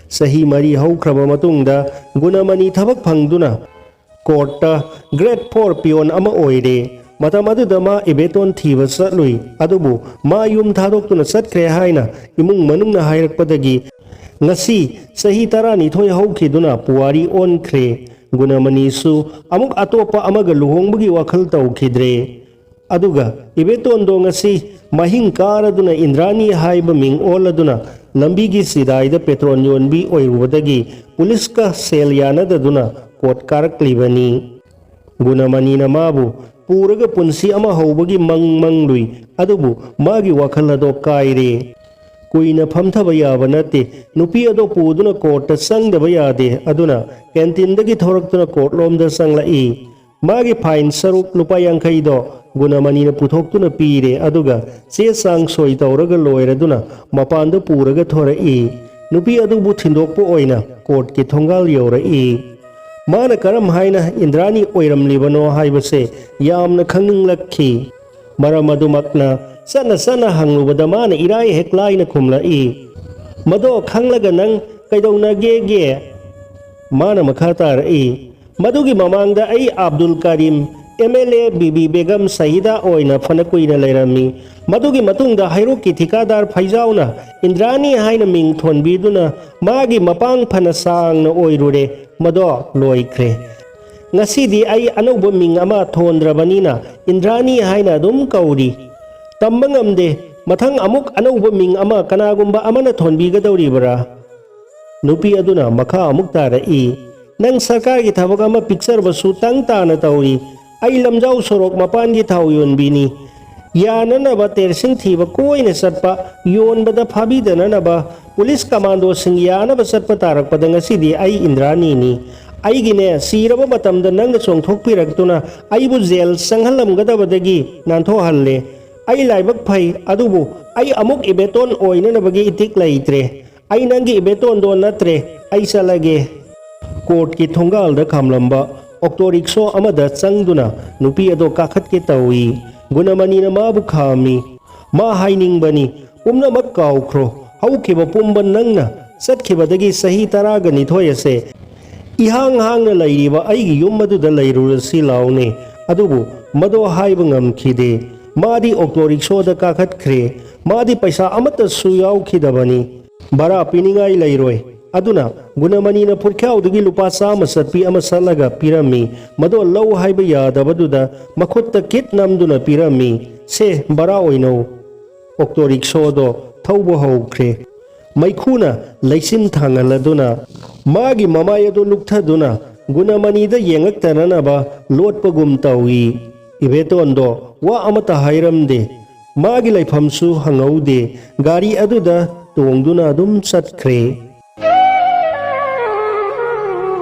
ꯆꯍꯤ ꯃꯔꯤ ꯍꯧꯈ꯭ꯔꯕ ꯃꯇꯨꯡꯗ ꯒꯨꯅꯃꯅꯤ ꯊꯕꯛ ꯐꯪꯗꯨꯅ ꯀꯣꯔꯠꯇ ꯒ꯭ꯔꯦꯗ ꯐꯣꯔ ꯄꯤꯌꯣꯟ ꯑꯃ ꯑꯣꯏꯔꯦ꯫ ꯃꯇꯝ ꯑꯗꯨꯗ ꯃꯥ ꯏꯕꯦꯇꯣꯟ ꯊꯤꯕ ꯆꯠꯂꯨꯏ, ꯑꯗꯨꯕꯨ ꯃꯥ ꯌꯨꯝ ꯊꯥꯗꯣꯛꯇꯨꯅ ꯆꯠꯈ꯭ꯔꯦ ꯍꯥꯏꯅ ꯏꯃꯨꯡ ꯃꯅꯨꯡꯅ ꯍꯥꯏꯔꯛꯄꯗꯒꯤ ꯉꯁꯤ ꯆꯍꯤ ꯇꯔꯥꯅꯤꯊꯣꯏ ꯍꯧꯈꯤꯗꯨꯅ ꯄꯨꯋꯥꯔꯤ ꯑꯣꯟꯈ꯭ꯔꯦ꯫ ꯒꯨꯅꯃꯅꯤꯁꯨ ꯑꯃꯨꯛ ꯑꯇꯣꯞꯄ ꯑꯃꯒ ꯂꯨꯍꯣꯡꯕꯒꯤ ꯋꯥꯈꯜ ꯇꯧꯈꯤꯗ꯭ꯔꯦ꯫ ꯑꯗꯨꯒ ꯏꯕꯦꯇꯣꯟꯗꯣ ꯉꯁꯤ ꯃꯍꯤꯡ ꯀꯥꯔꯗꯨꯅ ꯏꯟꯗ꯭ꯔꯥꯅꯤ ꯍꯥꯏꯕ ꯃꯤꯡ ꯑꯣꯜꯂꯗꯨꯅ ꯂꯝꯕꯤꯒꯤ ꯆꯤꯗꯥꯏꯗ ꯄꯦꯇ꯭ꯔꯣꯟ ꯌꯣꯟꯕꯤ ꯑꯣꯏꯔꯨꯕꯗꯒꯤ ꯄꯨꯂꯤꯁꯀ ꯁꯦꯜ ꯌꯥꯅꯗꯗꯨꯅ ꯀꯣꯔꯠ ꯀꯥꯔꯛꯂꯤꯕꯅꯤ꯫ ꯒꯨꯅꯃꯅꯤꯅ ꯃꯥꯕꯨ ꯄꯨꯔꯒ ꯄꯨꯟꯁꯤ ꯑꯃ ꯍꯧꯕꯒꯤ ꯃꯪ ꯃꯪꯂꯨꯏ, ꯑꯗꯨꯕꯨ ꯃꯥꯒꯤ ꯋꯥꯈꯜ ꯑꯗꯣ ꯀꯥꯏꯔꯦ꯫ ꯀꯨꯏꯅ ꯐꯝꯊꯕ ꯌꯥꯕ ꯅꯠꯇꯦ꯫ ꯅꯨꯄꯤ ꯑꯗꯣ ꯄꯨꯗꯨꯅ ꯀꯣꯔꯠꯇ ꯆꯪꯗꯕ ꯌꯥꯗꯦ꯫ ꯑꯗꯨꯅ ꯀꯦꯟꯇꯤꯟꯗꯒꯤ ꯊꯣꯔꯛꯇꯨꯅ ꯀꯣꯔꯠꯂꯣꯝꯗ ꯆꯪꯂꯛꯏ꯫ ꯃꯥꯒꯤ ꯐꯥꯏꯟ ꯁꯔꯨꯛ ꯂꯨꯄꯥ ꯌꯥꯡꯈꯩꯗꯣ ꯒꯨꯅꯃꯅꯤꯅ ꯄꯨꯊꯣꯛꯇꯨꯅ ꯄꯤꯔꯦ꯫ ꯑꯗꯨꯒ ꯆꯦ ꯆꯥꯡ ꯁꯣꯏ ꯇꯧꯔꯒ ꯂꯣꯏꯔꯗꯨꯅ ꯃꯄꯥꯟꯗ ꯄꯨꯔꯒ ꯊꯣꯔꯛꯏ꯫ ꯅꯨꯄꯤ ꯑꯗꯨꯕꯨ ꯊꯤꯟꯗꯣꯛꯄ ꯑꯣꯏꯅ ꯀꯣꯔꯠꯀꯤ ꯊꯣꯡꯒꯥꯜ ꯌꯧꯔꯛꯏ꯫ ꯃꯥꯅ ꯀꯔꯝ ꯍꯥꯏꯅ ꯏꯟꯗ꯭ꯔꯥꯅꯤ ꯑꯣꯏꯔꯝꯂꯤꯕꯅꯣ ꯍꯥꯏꯕꯁꯦ ꯌꯥꯝꯅ ꯈꯪꯅꯤꯡꯂꯛꯈꯤ꯫ ꯃꯔꯝ ꯑꯗꯨꯃꯛꯅ ꯆꯠꯅ ꯆꯠꯅ ꯍꯪꯂꯨꯕꯗ ꯃꯥꯅ ꯏꯔꯥꯏ ꯍꯦꯛ ꯂꯥꯏꯅ ꯈꯨꯝꯂꯛꯏ, "ꯃꯗꯣ ꯈꯪꯂꯒ ꯅꯪ ꯀꯩꯗꯧꯅꯒꯦꯒꯦ?" ꯃꯥꯅ ꯃꯈꯥ ꯇꯥꯔꯛꯏ, "ꯃꯗꯨꯒꯤ ꯃꯃꯥꯡꯗ ꯑꯩ ꯑꯕꯗꯨꯜ ꯀꯔꯤꯝ, ꯑꯦꯝ ꯑꯦꯜ ꯑꯦ ꯕꯤꯕꯤ ꯕꯦꯒꯝ ꯁꯍꯤꯗꯥ ꯑꯣꯏꯅ ꯐꯅ ꯀꯨꯏꯅ ꯂꯩꯔꯝꯃꯤ꯫ ꯃꯗꯨꯒꯤ ꯃꯇꯨꯡꯗ ꯍꯩꯔꯣꯛꯀꯤ ꯊꯤꯀꯥꯗꯥꯔ ꯐꯩꯖꯥꯎꯅ ꯏꯟꯗ꯭ꯔꯥꯅꯤ ꯍꯥꯏꯅ ꯃꯤꯡ ꯊꯣꯟꯕꯤꯗꯨꯅ ꯃꯥꯒꯤ ꯃꯄꯥꯡ ꯐꯅ ꯁꯥꯡꯅ ꯑꯣꯏꯔꯨꯔꯦ꯫ ꯃꯗꯣ ꯂꯣꯏꯈ꯭ꯔꯦ꯫ ꯉꯁꯤꯗꯤ ꯑꯩ ꯑꯅꯧꯕ ꯃꯤꯡ ꯑꯃ ꯊꯣꯟꯗ꯭ꯔꯕꯅꯤꯅ ꯏꯟꯗ꯭ꯔꯥꯅꯤ ꯍꯥꯏꯅ ꯑꯗꯨꯝ ꯀꯧꯔꯤ꯫ ꯇꯝꯕ ꯉꯝꯗꯦ, ꯃꯊꯪ ꯑꯃꯨꯛ ꯑꯅꯧꯕ ꯃꯤꯡ ꯑꯃ ꯀꯅꯥꯒꯨꯝꯕ ꯑꯃꯅ ꯊꯣꯟꯕꯤꯒꯗꯧꯔꯤꯕ꯭ꯔꯥ?" ꯅꯨꯄꯤ ꯑꯗꯨꯅ ꯃꯈꯥ ꯑꯃꯨꯛ ꯇꯥꯔꯛꯏ, "ꯅꯪ ꯁꯔꯀꯥꯔꯒꯤ ꯊꯕꯛ ꯑꯃ ꯄꯤꯛꯆꯔꯕꯁꯨ ꯇꯪ ꯇꯥꯅ ꯇꯧꯔꯤ꯫ ꯑꯩ ꯂꯝꯖꯥꯎ ꯁꯣꯔꯣꯛ ꯃꯄꯥꯟꯒꯤ ꯊꯥꯎ ꯌꯣꯟꯕꯤꯅꯤ꯫ ꯌꯥꯅꯅꯕ ꯇꯦꯔꯁꯤꯡ ꯊꯤꯕ ꯀꯣꯏꯅ ꯆꯠꯄ, ꯌꯣꯟꯕꯗ ꯐꯥꯕꯤꯗꯅꯅꯕ ꯄꯨꯂꯤꯁ ꯀꯃꯥꯟꯗꯣꯁꯤꯡ ꯌꯥꯅꯕ ꯆꯠꯄ ꯇꯥꯔꯛꯄꯗ ꯉꯁꯤꯗꯤ ꯑꯩ ꯏꯟꯗ꯭ꯔꯥꯅꯤꯅꯤ꯫ ꯑꯩꯒꯤꯅꯦ, ꯁꯤꯔꯕ ꯃꯇꯝꯗ ꯅꯪꯅ ꯆꯣꯡꯊꯣꯛꯄꯤꯔꯛꯇꯨꯅ ꯑꯩꯕꯨ ꯖꯦꯜ ꯆꯪꯍꯜꯂꯝꯒꯗꯕꯗꯒꯤ ꯅꯥꯟꯊꯣꯛꯍꯜꯂꯦ꯫ ꯑꯩ ꯂꯥꯏꯕꯛ ꯐꯩ, ꯑꯗꯨꯕꯨ ꯑꯩ ꯑꯃꯨꯛ ꯏꯕꯦꯇꯣꯟ ꯑꯣꯏꯅꯅꯕꯒꯤ ꯏꯇꯤꯛ ꯂꯩꯇ꯭ꯔꯦ꯫ ꯑꯩ ꯅꯪꯒꯤ ꯏꯕꯦꯇꯣꯟꯗꯣ ꯅꯠꯇ꯭ꯔꯦ꯫ ꯑꯩ ꯆꯠꯂꯒꯦ꯫" ꯀꯣꯔꯠꯀꯤ ꯊꯣꯡꯒꯥꯜꯗ ꯈꯥꯝꯂꯝꯕ ꯑꯣꯛꯇꯣ ꯔꯤꯛꯁꯣ ꯑꯃꯗ ꯆꯪꯗꯨꯅ ꯅꯨꯄꯤ ꯑꯗꯣ ꯀꯥꯈꯠꯀꯦ ꯇꯧꯏ꯫ ꯒꯨꯅꯃꯅꯤꯅ ꯃꯥꯕꯨ ꯈꯥꯝꯃꯤ꯫ ꯃꯥ ꯍꯥꯏꯅꯤꯡꯕꯅꯤ, "ꯄꯨꯝꯅꯃꯛ ꯀꯥꯎꯈ꯭ꯔꯣ꯫ ꯍꯧꯈꯤꯕ ꯄꯨꯝꯕ ꯅꯪꯅ ꯆꯠꯈꯤꯕꯗꯒꯤ ꯆꯍꯤ ꯇꯔꯥꯒ ꯅꯤꯊꯣꯏ ꯑꯁꯦ ꯏꯍꯥꯡ ꯍꯥꯡꯅ ꯂꯩꯔꯤꯕ ꯑꯩꯒꯤ ꯌꯨꯝ ꯑꯗꯨꯗ ꯂꯩꯔꯨꯔꯁꯤ ꯂꯥꯎꯅꯦ꯫" ꯑꯗꯨꯕꯨ ꯃꯗꯣ ꯍꯥꯏꯕ ꯉꯝꯈꯤꯗꯦ꯫ ꯃꯥꯗꯤ ꯑꯣꯛꯇꯣ ꯔꯤꯛꯁꯣꯗ ꯀꯥꯈꯠꯈ꯭ꯔꯦ꯫ ꯃꯥꯗꯤ ꯄꯩꯁꯥ ꯑꯃꯠꯇꯁꯨ ꯌꯥꯎꯈꯤꯗꯕꯅꯤ꯫ ꯚꯔꯥ ꯄꯤꯅꯤꯡꯉꯥꯏ ꯂꯩꯔꯣꯏ꯫ ꯑꯗꯨꯅ ꯒꯨꯅꯃꯅꯤꯅ ꯐꯨꯔꯈ꯭ꯌꯥꯎꯗꯒꯤ ꯂꯨꯄꯥ ꯆꯥꯝꯃ ꯆꯠꯄꯤ ꯑꯃ ꯁꯠꯂꯒ ꯄꯤꯔꯝꯃꯤ꯫ ꯃꯗꯣ ꯂꯧ ꯍꯥꯏꯕ ꯌꯥꯗꯕꯗꯨꯗ ꯃꯈꯨꯠꯇ ꯀꯤꯠ ꯅꯝꯗꯨꯅ ꯄꯤꯔꯝꯃꯤ꯫ "ꯁꯦ, ꯚꯔꯥ ꯑꯣꯏꯅꯧ꯫" ꯑꯣꯛꯇꯣ ꯔꯤꯛꯁꯣꯗꯣ ꯊꯧꯕ ꯍꯧꯈ꯭ꯔꯦ꯫ ꯃꯩꯈꯨꯅ ꯂꯩꯆꯤꯟ ꯊꯥꯡꯍꯜꯂꯗꯨꯅ ꯃꯥꯒꯤ ꯃꯃꯥꯏ ꯑꯗꯨ ꯂꯨꯛꯊꯗꯨꯅ ꯒꯨꯅꯃꯅꯤꯗ ꯌꯦꯡꯉꯛꯇꯅꯅꯕ ꯂꯣꯠꯄꯒꯨꯝ ꯇꯧꯏ꯫ ꯏꯕꯦꯇꯣꯟꯗꯣ ꯋꯥ ꯑꯃꯠꯇ ꯍꯥꯏꯔꯝꯗꯦ꯫ ꯃꯥꯒꯤ ꯂꯩꯐꯝꯁꯨ ꯍꯪꯍꯧꯗꯦ꯫ ꯒꯥꯔꯤ ꯑꯗꯨꯗ ꯇꯣꯡꯗꯨꯅ ꯑꯗꯨꯝ ꯆꯠꯈ꯭ꯔꯦ꯫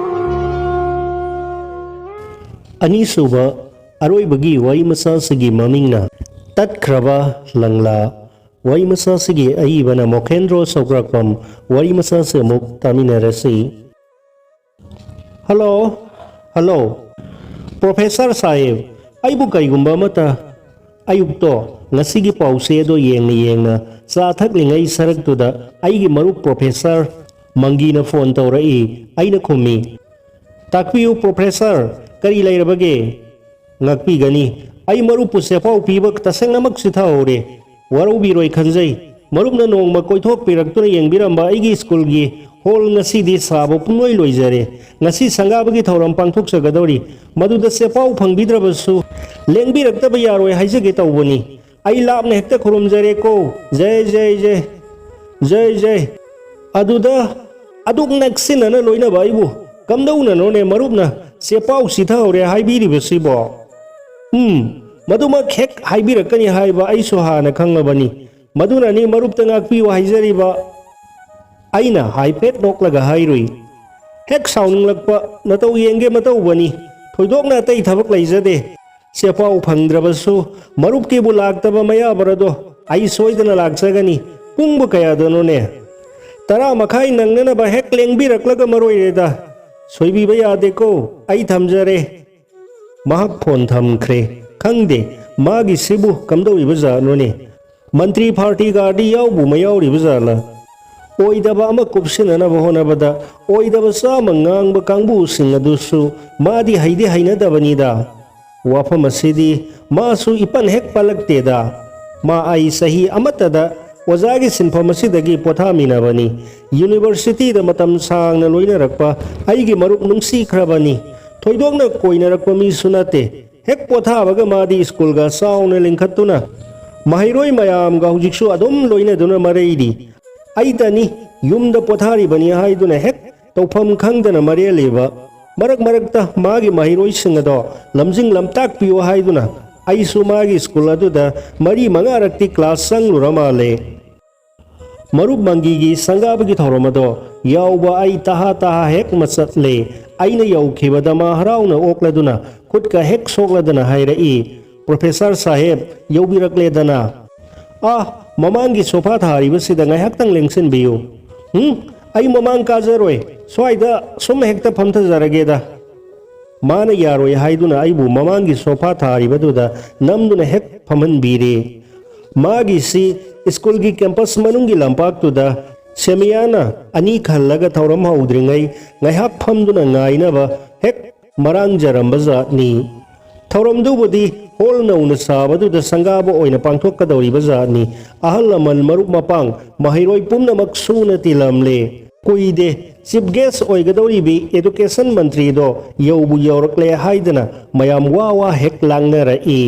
ꯑꯅꯤꯁꯨꯕ ꯑꯔꯣꯏꯕꯒꯤ ꯋꯥꯔꯤ ꯃꯆꯥꯁꯤꯒꯤ ꯃꯃꯤꯡꯅ ꯇꯠꯈ꯭ꯔꯕ ꯂꯪꯂꯥ꯫ ꯋꯥꯔꯤ ꯃꯆꯥꯁꯤꯒꯤ ꯑꯏꯕꯅ ꯃꯣꯈꯦꯟꯗ꯭ꯔꯣ ꯁꯧꯒ꯭ꯔꯥꯛꯄꯝ꯫ ꯋꯥꯔꯤ ꯃꯆꯥꯁꯤ ꯑꯃꯨꯛ ꯇꯥꯃꯤꯟꯅꯔꯁꯤ꯫ Hello, hello. ꯄ꯭ꯔꯣꯐꯦꯁꯔ ꯁꯥꯍꯦꯕ, ꯑꯩꯕꯨ ꯀꯩꯒꯨꯝꯕ ꯑꯃꯇ ꯑꯌꯨꯛꯇꯣ ꯉꯁꯤꯒꯤ ꯄꯥꯎꯆꯦꯗꯣ ꯌꯦꯡꯅ ꯌꯦꯡꯅ ꯆꯥ ꯊꯛꯂꯤꯉꯩ ꯁꯔꯛꯇꯨꯗ ꯑꯩꯒꯤ ꯃꯔꯨꯞ ꯄ꯭ꯔꯣꯐꯦꯁꯔ ꯃꯪꯒꯤꯅ ꯐꯣꯟ ꯇꯧꯔꯛꯏ꯫ ꯑꯩꯅ ꯈꯨꯝꯃꯤ, "ꯇꯥꯛꯄꯤꯌꯨ ꯄ꯭ꯔꯣꯐꯦꯁꯔ, ꯀꯔꯤ ꯂꯩꯔꯕꯒꯦ?" "ꯉꯥꯛꯄꯤꯒꯅꯤ꯫ ꯑꯩ ꯃꯔꯨꯞꯄꯨ ꯆꯦꯄꯥꯎ ꯄꯤꯕ ꯇꯁꯦꯡꯅꯃꯛ ꯆꯤꯊꯍꯧꯔꯦ꯫ ꯋꯥꯔꯧꯕꯤꯔꯣꯏ ꯈꯟꯖꯩ꯫ ꯃꯔꯨꯞꯅ ꯅꯣꯡꯃ ꯀꯣꯏꯊꯣꯛꯄꯤꯔꯛꯇꯨꯅ ꯌꯦꯡꯕꯤꯔꯝꯕ ꯑꯩꯒꯤ ꯁ꯭ꯀꯨꯜꯒꯤ ꯍꯣꯜ ꯉꯁꯤꯗꯤ ꯁꯥꯕ ꯄꯨꯡꯂꯣꯏ ꯂꯣꯏꯖꯔꯦ꯫ ꯉꯁꯤ ꯁꯪꯒꯥꯕꯒꯤ ꯊꯧꯔꯝ ꯄꯥꯡꯊꯣꯛꯆꯒꯗꯧꯔꯤ꯫ ꯃꯗꯨꯗ ꯆꯦꯄꯥꯎ ꯐꯪꯕꯤꯗ꯭ꯔꯕꯁꯨ ꯂꯦꯡꯕꯤꯔꯛꯇꯕ ꯌꯥꯔꯣꯏ ꯍꯥꯏꯖꯒꯦ ꯇꯧꯕꯅꯤ꯫ ꯑꯩ ꯂꯥꯞꯅ ꯍꯦꯛꯇ ꯈꯨꯔꯨꯝꯖꯔꯦꯀꯣ꯫ ꯖꯩ, ꯖꯩ, ꯖꯩ꯫ ꯖꯩ, ꯖꯩ꯫ ꯑꯗꯨꯗ ꯑꯗꯨꯛ ꯅꯛꯁꯤꯟꯅꯅ ꯂꯣꯏꯅꯕ ꯑꯩꯕꯨ ꯀꯝꯗꯧꯅꯅꯣꯅꯦ ꯃꯔꯨꯞꯅ ꯆꯦꯄꯥꯎ ꯆꯤꯊꯍꯧꯔꯦ ꯍꯥꯏꯕꯤꯔꯤꯕꯁꯤꯕꯣ?" "ꯎꯝ, ꯃꯗꯨꯃꯛ ꯍꯦꯛ ꯍꯥꯏꯕꯤꯔꯛꯀꯅꯤ ꯍꯥꯏꯕ ꯑꯩꯁꯨ ꯍꯥꯟꯅ ꯈꯪꯂꯕꯅꯤ꯫ ꯃꯗꯨꯅꯅꯤ ꯃꯔꯨꯞꯇ ꯉꯥꯛꯄꯤꯌꯨ ꯍꯥꯏꯖꯔꯤꯕ꯫" ꯑꯩꯅ ꯍꯥꯏꯐꯦꯠ ꯅꯣꯛꯂꯒ ꯍꯥꯏꯔꯨꯏ꯫ "ꯍꯦꯛ ꯁꯥꯎꯅꯤꯡꯂꯛꯄ ꯅꯇꯧ ꯌꯦꯡꯒꯦ ꯃꯇꯧꯕꯅꯤ꯫ ꯊꯣꯏꯗꯣꯛꯅ ꯑꯇꯩ ꯊꯕꯛ ꯂꯩꯖꯗꯦ꯫ ꯆꯦꯄꯥꯎ ꯐꯪꯗ꯭ꯔꯕꯁꯨ ꯃꯔꯨꯞꯀꯤꯕꯨ ꯂꯥꯛꯇꯕ ꯃꯌꯥꯕꯔꯗꯣ ꯑꯩ ꯁꯣꯏꯗꯅ ꯂꯥꯛꯆꯒꯅꯤ꯫ ꯄꯨꯡꯕꯨ ꯀꯌꯥꯗꯅꯣꯅꯦ?" "ꯇꯔꯥ ꯃꯈꯥꯏ ꯅꯪꯅꯅꯕ ꯍꯦꯛ ꯂꯦꯡꯕꯤꯔꯛꯂꯒ ꯃꯔꯣꯏꯔꯦꯗ꯫ ꯁꯣꯏꯕꯤꯕ ꯌꯥꯗꯦꯀꯣ꯫ ꯑꯩ ꯊꯝꯖꯔꯦ꯫" ꯃꯍꯥꯛ ꯐꯣꯟ ꯊꯝꯈ꯭ꯔꯦ꯫ ꯈꯪꯗꯦ, ꯃꯥꯒꯤꯁꯤꯕꯨ ꯀꯝꯗꯧꯔꯤꯕ ꯖꯥꯠꯅꯣꯅꯦ? ꯃꯟꯇ꯭ꯔꯤ ꯐꯥꯔꯇꯤꯒꯥꯗꯤ ꯌꯥꯎꯕꯨ ꯃꯌꯥꯎꯔꯤꯕ ꯖꯥꯠꯂ? ꯑꯣꯏꯗꯕ ꯑꯃ ꯀꯨꯞꯁꯤꯟꯅꯅꯕ ꯍꯣꯠꯅꯕꯗ ꯑꯣꯏꯗꯕ ꯆꯥꯃ ꯉꯥꯡꯕ ꯀꯥꯡꯕꯨꯁꯤꯡ ꯑꯗꯨꯁꯨ ꯃꯥꯗꯤ ꯍꯩꯗꯤ ꯍꯩꯅꯗꯕꯅꯤꯗ꯫ ꯋꯥꯐꯝ ꯑꯁꯤꯗꯤ ꯃꯥꯁꯨ ꯏꯄꯟ ꯍꯦꯛ ꯄꯜꯂꯛꯇꯦꯗ꯫ ꯃꯥ ꯑꯩ ꯆꯍꯤ ꯑꯃꯠꯇꯗ ꯑꯣꯖꯥꯒꯤ ꯁꯤꯟꯐꯝ ꯑꯁꯤꯗꯒꯤ ꯄꯣꯊꯥꯃꯤꯟꯅꯕꯅꯤ꯫ ꯌꯨꯅꯤꯚꯔꯁꯤꯇꯤꯗ ꯃꯇꯝ ꯁꯥꯡꯅ ꯂꯣꯏꯅꯔꯛꯄ ꯑꯩꯒꯤ ꯃꯔꯨꯞ ꯅꯨꯡꯁꯤꯈ꯭ꯔꯕꯅꯤ꯫ ꯊꯣꯏꯗꯣꯛꯅ ꯀꯣꯏꯅꯔꯛꯄ ꯃꯤꯁꯨ ꯅꯠꯇꯦ꯫ ꯍꯦꯛ ꯄꯣꯊꯥꯕꯒ ꯃꯥꯗꯤ ꯁ꯭ꯀꯨꯜꯒ ꯆꯥꯎꯅ ꯂꯤꯡꯈꯠꯇꯨꯅ ꯃꯍꯩꯔꯣꯏ ꯃꯌꯥꯝꯒ ꯍꯧꯖꯤꯛꯁꯨ ꯑꯗꯨꯝ ꯂꯣꯏꯅꯗꯨꯅ ꯃꯔꯩꯔꯤ꯫ ꯑꯩꯇꯅꯤ ꯌꯨꯝꯗ ꯄꯣꯊꯥꯔꯤꯕꯅꯤ ꯍꯥꯏꯗꯨꯅ ꯍꯦꯛ ꯇꯧꯐꯝ ꯈꯪꯗꯅ ꯃꯔꯦꯜꯂꯤꯕ꯫ ꯃꯔꯛ ꯃꯔꯛꯇ ꯃꯥꯒꯤ ꯃꯍꯩꯔꯣꯏꯁꯤꯡ ꯑꯗꯣ ꯂꯝꯖꯤꯡ ꯂꯝꯇꯥꯛꯄꯤꯌꯨ ꯍꯥꯏꯗꯨꯅ ꯑꯩꯁꯨ ꯃꯥꯒꯤ ꯁ꯭ꯀꯨꯜ ꯑꯗꯨꯗ ꯃꯔꯤ ꯃꯉꯥꯔꯛꯇꯤ ꯀ꯭ꯂꯥꯁ ꯆꯪꯂꯨꯔ ꯃꯥꯜꯂꯦ꯫ ꯃꯔꯨꯞ ꯃꯪꯒꯤꯒꯤ ꯁꯪꯒꯥꯕꯒꯤ ꯊꯧꯔꯝ ꯑꯗꯣ ꯌꯥꯎꯕ ꯑꯩ ꯇꯍꯥ ꯇꯍꯥ ꯍꯦꯛ ꯃꯆꯠꯂꯦ꯫ ꯑꯩꯅ ꯌꯧꯈꯤꯕꯗ ꯃꯥ ꯍꯔꯥꯎꯅ ꯑꯣꯛꯂꯗꯨꯅ ꯈꯨꯠꯀ ꯍꯦꯛ ꯁꯣꯛꯂꯗꯅ ꯍꯥꯏꯔꯛꯏ, "ꯄ꯭ꯔꯣꯐꯦꯁꯔ ꯁꯥꯍꯦꯕ, ꯌꯧꯕꯤꯔꯛꯂꯦꯗꯅ?" "ꯑꯥ, ꯃꯃꯥꯡꯒꯤ ꯁꯣꯐꯥ ꯊꯥꯔꯤꯕꯁꯤꯗ ꯉꯥꯏꯍꯥꯛꯇꯪ ꯂꯦꯡꯁꯤꯟꯕꯤꯌꯨ꯫" "ꯍꯨꯝ, ꯑꯩ ꯃꯃꯥꯡ ꯀꯥꯖꯔꯣꯏ, ꯁ꯭ꯋꯥꯏꯗ ꯁꯨꯝ ꯍꯦꯛꯇ ꯐꯝꯊꯖꯔꯒꯦꯗ꯫" ꯃꯥꯅ ꯌꯥꯔꯣꯏ ꯍꯥꯏꯗꯨꯅ ꯑꯩꯕꯨ ꯃꯃꯥꯡꯒꯤ ꯁꯣꯐꯥ ꯊꯥꯔꯤꯕꯗꯨꯗ ꯅꯝꯗꯨꯅ ꯍꯦꯛ ꯐꯝꯍꯟꯕꯤꯔꯦ꯫ ꯃꯥꯒꯤꯁꯤ ꯁ꯭ꯀꯨꯜꯒꯤ ꯀꯦꯝꯄꯁ ꯃꯅꯨꯡꯒꯤ ꯂꯝꯄꯥꯛꯇꯨꯗ ꯁꯦꯃꯤꯌꯥꯅ ꯑꯅꯤ ꯈꯜꯂꯒ ꯊꯧꯔꯝ ꯍꯧꯗ꯭ꯔꯤꯉꯩ ꯉꯥꯏꯍꯥꯛ ꯐꯝꯗꯨꯅ ꯉꯥꯏꯅꯕ ꯍꯦꯛ ꯃꯔꯥꯡꯖꯔꯝꯕ ꯖꯥꯠꯅꯤ꯫ ꯊꯧꯔꯝꯗꯨꯕꯨꯗꯤ ꯍꯣꯜ ꯅꯧꯅ ꯁꯥꯕꯗꯨꯗ ꯁꯪꯒꯥꯕ ꯑꯣꯏꯅ ꯄꯥꯡꯊꯣꯛꯀꯗꯧꯔꯤꯕ ꯖꯥꯠꯅꯤ꯫ ꯑꯍꯜ ꯂꯃꯟ, ꯃꯔꯨꯞ ꯃꯄꯥꯡ, ꯃꯍꯩꯔꯣꯏ ꯄꯨꯝꯅꯃꯛ ꯁꯨꯅ ꯇꯤꯜꯂꯝꯂꯦ꯫ ꯀꯨꯏꯗꯦ, ꯆꯤꯐ ꯒꯦꯁ ꯑꯣꯏꯒꯗꯧꯔꯤꯕꯤ ꯑꯦꯗꯨꯀꯦꯁꯟ ꯃꯟꯇ꯭ꯔꯤꯗꯣ ꯌꯧꯕꯨ ꯌꯧꯔꯛꯂꯦ ꯍꯥꯏꯗꯅ ꯃꯌꯥꯝ ꯋꯥ ꯋꯥ ꯍꯦꯛ ꯂꯥꯡꯅꯔꯛꯏ꯫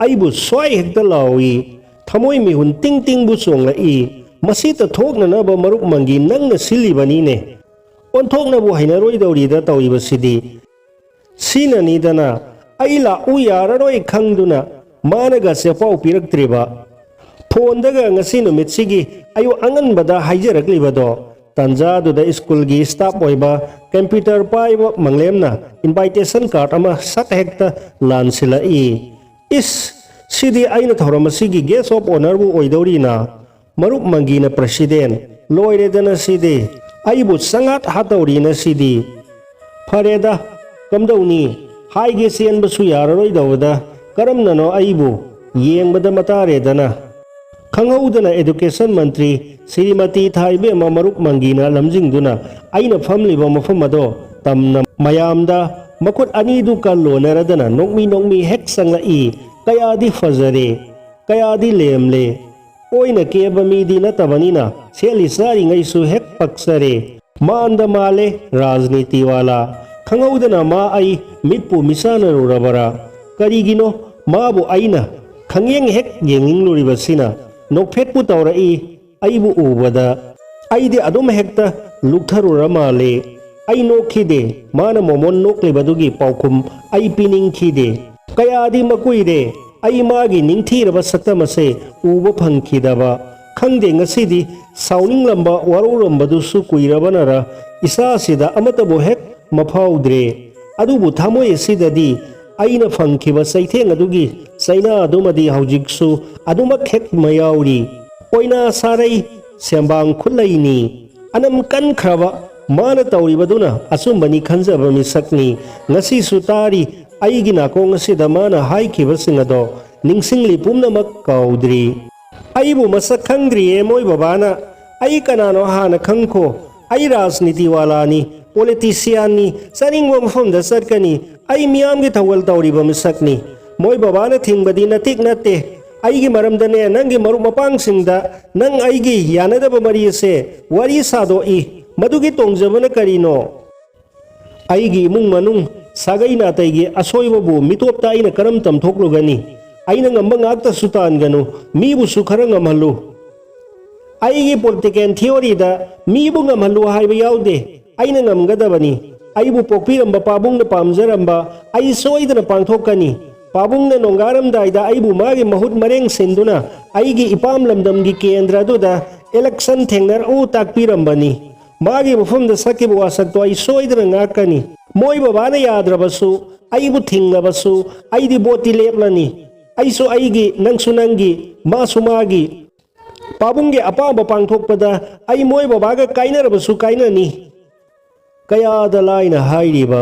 ꯑꯩꯕꯨ ꯁ꯭ꯋꯥꯏ ꯍꯦꯛꯇ ꯂꯥꯎꯏ꯫ ꯊꯃꯣꯏ ꯃꯤꯍꯨꯟ ꯇꯤꯡ ꯇꯤꯡꯕꯨ ꯆꯣꯡꯂꯛꯏ꯫ ꯃꯁꯤ ꯇꯊꯣꯛꯅꯅꯕ ꯃꯔꯨꯞ ꯃꯪꯒꯤ ꯅꯪꯅ ꯁꯤꯜꯂꯤꯕꯅꯤꯅꯦ꯫ ꯑꯣꯟꯊꯣꯛꯅꯕꯨ ꯍꯩꯅꯔꯣꯏꯗꯧꯔꯤꯗ ꯇꯧꯔꯤꯕꯁꯤꯗꯤ꯫ ꯁꯤꯅꯅꯤꯗꯅ ꯑꯩ ꯂꯥꯛꯎ ꯌꯥꯔꯔꯣꯏ ꯈꯪꯗꯨꯅ ꯃꯥꯅꯒ ꯆꯦꯄꯥꯎ ꯄꯤꯔꯛꯇ꯭ꯔꯤꯕ꯫ ꯐꯣꯟꯗꯒ ꯉꯁꯤ ꯅꯨꯃꯤꯠꯁꯤꯒꯤ ꯑꯌꯨꯛ ꯑꯉꯟꯕꯗ ꯍꯥꯏꯖꯔꯛꯂꯤꯕꯗꯣ, ꯇꯥꯟꯖꯥꯗꯨꯗ ꯁ꯭ꯀꯨꯜꯒꯤ ꯁ꯭ꯇꯥꯐ ꯑꯣꯏꯕ, ꯀꯝꯄ꯭ꯌꯨꯇꯔ ꯄꯥꯏꯕ ꯃꯪꯂꯦꯝꯅ ꯏꯟꯚꯥꯏꯇꯦꯁꯟ ꯀꯥꯔꯗ ꯑꯃ ꯁꯠ ꯍꯦꯛꯇ ꯂꯥꯟꯁꯤꯜꯂꯛꯏ꯫ "ꯏꯁ, ꯁꯤꯗꯤ ꯑꯩꯅ ꯊꯧꯔꯝ ꯑꯁꯤꯒꯤ ꯒꯦꯁ ꯑꯣꯐ ꯑꯣꯅꯔꯕꯨ ꯑꯣꯏꯗꯧꯔꯤꯅ, ꯃꯔꯨꯞ ꯃꯪꯒꯤꯅ ꯄ꯭ꯔꯁꯤꯗꯦꯟ, ꯂꯣꯏꯔꯦꯗꯅ ꯁꯤꯗꯤ, ꯑꯩꯕꯨ ꯆꯉꯥꯠ ꯍꯥꯠꯇꯧꯔꯤꯅ ꯁꯤꯗꯤ꯫ ꯐꯔꯦꯗ, ꯀꯝꯗꯧꯅꯤ, ꯍꯥꯏꯒꯦ ꯆꯦꯟꯕꯁꯨ ꯌꯥꯔꯔꯣꯏꯗꯧꯕꯗ ꯀꯔꯝꯅꯅꯣ ꯑꯩꯕꯨ ꯌꯦꯡꯕꯗ ꯃꯇꯥꯔꯦꯗꯅ꯫" ꯈꯪꯍꯧꯗꯅ ꯑꯦꯗꯨꯀꯦꯁꯟ ꯃꯟꯇ꯭ꯔꯤ ꯁ꯭ꯔꯤꯃꯇꯤ ꯊꯥꯏꯕꯦꯝꯃ ꯃꯔꯨꯞ ꯃꯪꯒꯤꯅ ꯂꯝꯖꯤꯡꯗꯨꯅ ꯑꯩꯅ ꯐꯝꯂꯤꯕ ꯃꯐꯝ ꯑꯗꯣ ꯇꯝꯅ ꯃꯌꯥꯝꯗ ꯃꯈꯨꯠ ꯑꯅꯤꯗꯨ ꯀꯜꯂꯣꯅꯔꯗꯅ ꯅꯣꯛꯃꯤ ꯅꯣꯛꯃꯤ ꯍꯦꯛ ꯆꯪꯂꯛꯏ꯫ "ꯀꯌꯥꯗꯤ ꯐꯖꯔꯦ, ꯀꯌꯥꯗꯤ ꯂꯦꯝꯂꯦ꯫ ꯑꯣꯏꯅ ꯀꯦꯕ ꯃꯤꯗꯤ ꯅꯠꯇꯕꯅꯤꯅ ꯁꯦꯠꯂꯤ ꯆꯥꯔꯤꯉꯩꯁꯨ ꯍꯦꯛ ꯄꯛꯆꯔꯦ꯫ ꯃꯥꯟꯗ ꯃꯥꯜꯂꯦ ꯔꯥꯖꯅꯤꯇꯤ ꯋꯥꯂꯥ꯫" ꯈꯪꯍꯧꯗꯅ ꯃꯥ ꯑꯩ ꯃꯤꯠꯄꯨ ꯃꯤꯆꯥꯟꯅꯔꯨꯔꯕꯔꯥ? ꯀꯔꯤꯒꯤꯅꯣ ꯃꯥꯕꯨ ꯑꯩꯅ ꯈꯪꯌꯦꯡ ꯍꯦꯛ ꯌꯦꯡꯅꯤꯡꯂꯨꯔꯤꯕꯁꯤꯅ? ꯅꯣꯛꯐꯦꯠꯄꯨ ꯇꯧꯔꯛꯏ꯫ ꯑꯩꯕꯨ ꯎꯕꯗ ꯑꯩꯗꯤ ꯑꯗꯨꯝ ꯍꯦꯛꯇ ꯂꯨꯞꯊꯔꯨꯔ ꯃꯥꯜꯂꯦ꯫ ꯑꯩ ꯅꯣꯛꯈꯤꯗꯦ꯫ ꯃꯥꯅ ꯃꯣꯃꯣꯟ ꯅꯣꯛꯂꯤꯕꯗꯨꯒꯤ ꯄꯥꯎꯈꯨꯝ ꯑꯩ ꯄꯤꯅꯤꯡꯈꯤꯗꯦ꯫ ꯀꯌꯥꯗꯤ ꯃꯀꯨꯏꯔꯦ ꯑꯩ ꯃꯥꯒꯤ ꯅꯤꯡꯊꯤꯔꯕ ꯁꯛꯇꯝ ꯑꯁꯦ ꯎꯕ ꯐꯪꯈꯤꯗꯕ꯫ ꯈꯪꯗꯦ, ꯉꯁꯤꯗꯤ ꯁꯥꯎꯅꯤꯡꯂꯝꯕ ꯋꯥꯔꯧꯔꯝꯕꯗꯨꯁꯨ ꯀꯨꯏꯔꯕꯅꯔ ꯏꯁꯥꯁꯤꯗ ꯑꯃꯠꯇꯕꯨ ꯍꯦꯛ ꯃꯐꯥꯎꯗ꯭ꯔꯦ꯫ ꯑꯗꯨꯕꯨ ꯊꯃꯣꯏ ꯑꯁꯤꯗꯗꯤ ꯑꯩꯅ ꯐꯪꯈꯤꯕ ꯆꯩꯊꯦꯡ ꯑꯗꯨꯒꯤ ꯆꯩꯅꯥ ꯑꯗꯨꯃꯗꯤ ꯍꯧꯖꯤꯛꯁꯨ ꯑꯗꯨꯃꯛ ꯍꯦꯛ ꯃꯌꯥꯎꯔꯤ꯫ ꯑꯣꯏꯅꯥ ꯁꯥꯔꯩ ꯁꯦꯝꯕꯥꯡ ꯈꯨꯠꯂꯩꯅꯤ꯫ ꯑꯅꯝ ꯀꯟꯈ꯭ꯔꯕ ꯃꯥꯅ ꯇꯧꯔꯤꯕꯗꯨꯅ ꯑꯆꯨꯝꯕꯅꯤ ꯈꯟꯖꯕ ꯃꯤꯁꯛꯅꯤ꯫ ꯉꯁꯤꯁꯨ ꯇꯥꯔꯤ ꯑꯩꯒꯤ ꯅꯥꯀꯣꯡ ꯑꯁꯤꯗ ꯃꯥꯅ ꯍꯥꯏꯈꯤꯕꯁꯤꯡ ꯑꯗꯣ ꯅꯤꯡꯁꯤꯡꯂꯤ ꯄꯨꯝꯅꯃꯛ ꯀꯥꯎꯗ꯭ꯔꯤ꯫ ꯑꯩꯕꯨ ꯃꯁꯛ ꯈꯪꯗ꯭ꯔꯤꯌꯦ ꯃꯣꯏ ꯕꯕꯥꯅ꯫ ꯑꯩ ꯀꯅꯥꯅꯣ ꯍꯥꯟꯅ ꯈꯪꯈꯣ꯫ ꯑꯩ ꯔꯥꯖꯅꯤꯇꯤ ꯋꯥꯂꯥꯅꯤ, ꯄꯣꯂꯤꯇꯤꯁꯤꯌꯥꯟꯅꯤ, ꯆꯠꯅꯤꯡꯕ ꯃꯐꯝꯗ ꯆꯠꯀꯅꯤ꯫ ꯑꯩ ꯃꯤꯌꯥꯝꯒꯤ ꯊꯧꯒꯜ ꯇꯧꯔꯤꯕ ꯃꯤꯁꯛꯅꯤ꯫ ꯃꯣꯏ ꯕꯕꯥꯅ ꯊꯤꯡꯕꯗꯤ ꯅꯇꯤꯛ ꯅꯠꯇꯦ꯫ ꯑꯩꯒꯤ ꯃꯔꯝꯗꯅꯦ ꯅꯪꯒꯤ ꯃꯔꯨꯞ ꯃꯄꯥꯡꯁꯤꯡꯗ ꯅꯪ ꯑꯩꯒꯤ ꯌꯥꯅꯗꯕ ꯃꯔꯤ ꯑꯁꯦ ꯋꯥꯔꯤ ꯁꯥꯗꯣꯛꯏ꯫ ꯃꯗꯨꯒꯤ ꯇꯣꯡꯖꯕꯅ ꯀꯔꯤꯅꯣ? ꯑꯩꯒꯤ ꯏꯃꯨꯡ ꯃꯅꯨꯡ, ꯁꯥꯒꯩ ꯅꯥꯇꯩꯒꯤ ꯑꯁꯣꯏꯕꯕꯨ ꯃꯤꯇꯣꯞꯇ ꯑꯩꯅ ꯀꯔꯝ ꯇꯝꯊꯣꯛꯂꯨꯒꯅꯤ? ꯑꯩꯅ ꯉꯝꯕ ꯉꯥꯛꯇꯁꯨ ꯇꯥꯟꯒꯅꯨ, ꯃꯤꯕꯨꯁꯨ ꯈꯔ ꯉꯝꯍꯜꯂꯨ꯫ ꯑꯩꯒꯤ ꯄꯣꯂꯤꯇꯤꯀꯦꯜ ꯊꯤꯑꯣꯔꯤꯗ ꯃꯤꯕꯨ ꯉꯝꯍꯜꯂꯨ ꯍꯥꯏꯕ ꯌꯥꯎꯗꯦ꯫ ꯑꯩꯅ ꯉꯝꯒꯗꯕꯅꯤ꯫ ꯑꯩꯕꯨ ꯄꯣꯛꯄꯤꯔꯝꯕ ꯄꯥꯕꯨꯡꯅ ꯄꯥꯝꯖꯔꯝꯕ ꯑꯩ ꯁꯣꯏꯗꯅ ꯄꯥꯡꯊꯣꯛꯀꯅꯤ꯫ ꯄꯥꯕꯨꯡꯅ ꯅꯣꯡꯒꯥꯔꯝꯗꯥꯏꯗ ꯑꯩꯕꯨ ꯃꯥꯒꯤ ꯃꯍꯨꯠ ꯃꯔꯦꯡ ꯁꯤꯟꯗꯨꯅ ꯑꯩꯒꯤ ꯏꯄꯥꯝ ꯂꯝꯗꯝꯒꯤ ꯀꯦꯟꯗ꯭ꯔ ꯑꯗꯨꯗ ꯏꯂꯦꯛꯁꯟ ꯊꯦꯡꯅꯔꯛꯎ ꯇꯥꯛꯄꯤꯔꯝꯕꯅꯤ꯫ ꯃꯥꯒꯤ ꯃꯐꯝꯗ ꯁꯛꯈꯤꯕ ꯋꯥꯁꯛꯇꯣ ꯑꯩ ꯁꯣꯏꯗꯅ ꯉꯥꯛꯀꯅꯤ꯫ ꯃꯣꯏ ꯕꯕꯥꯅ ꯌꯥꯗ꯭ꯔꯕꯁꯨ, ꯑꯩꯕꯨ ꯊꯤꯡꯂꯕꯁꯨ, ꯑꯩꯗꯤ ꯚꯣꯠꯇꯤ ꯂꯦꯞꯂꯅꯤ꯫ ꯑꯩꯁꯨ ꯑꯩꯒꯤ, ꯅꯪꯁꯨ ꯅꯪꯒꯤ, ꯃꯥꯁꯨ ꯃꯥꯒꯤ꯫ ꯄꯥꯕꯨꯡꯒꯤ ꯑꯄꯥꯝꯕ ꯄꯥꯡꯊꯣꯛꯄꯗ ꯑꯩ ꯃꯣꯏ ꯕꯕꯥꯒ ꯀꯥꯏꯅꯔꯕꯁꯨ ꯀꯥꯏꯅꯅꯤ꯫ ꯀꯌꯥꯗ ꯂꯥꯏꯅ ꯍꯥꯏꯔꯤꯕ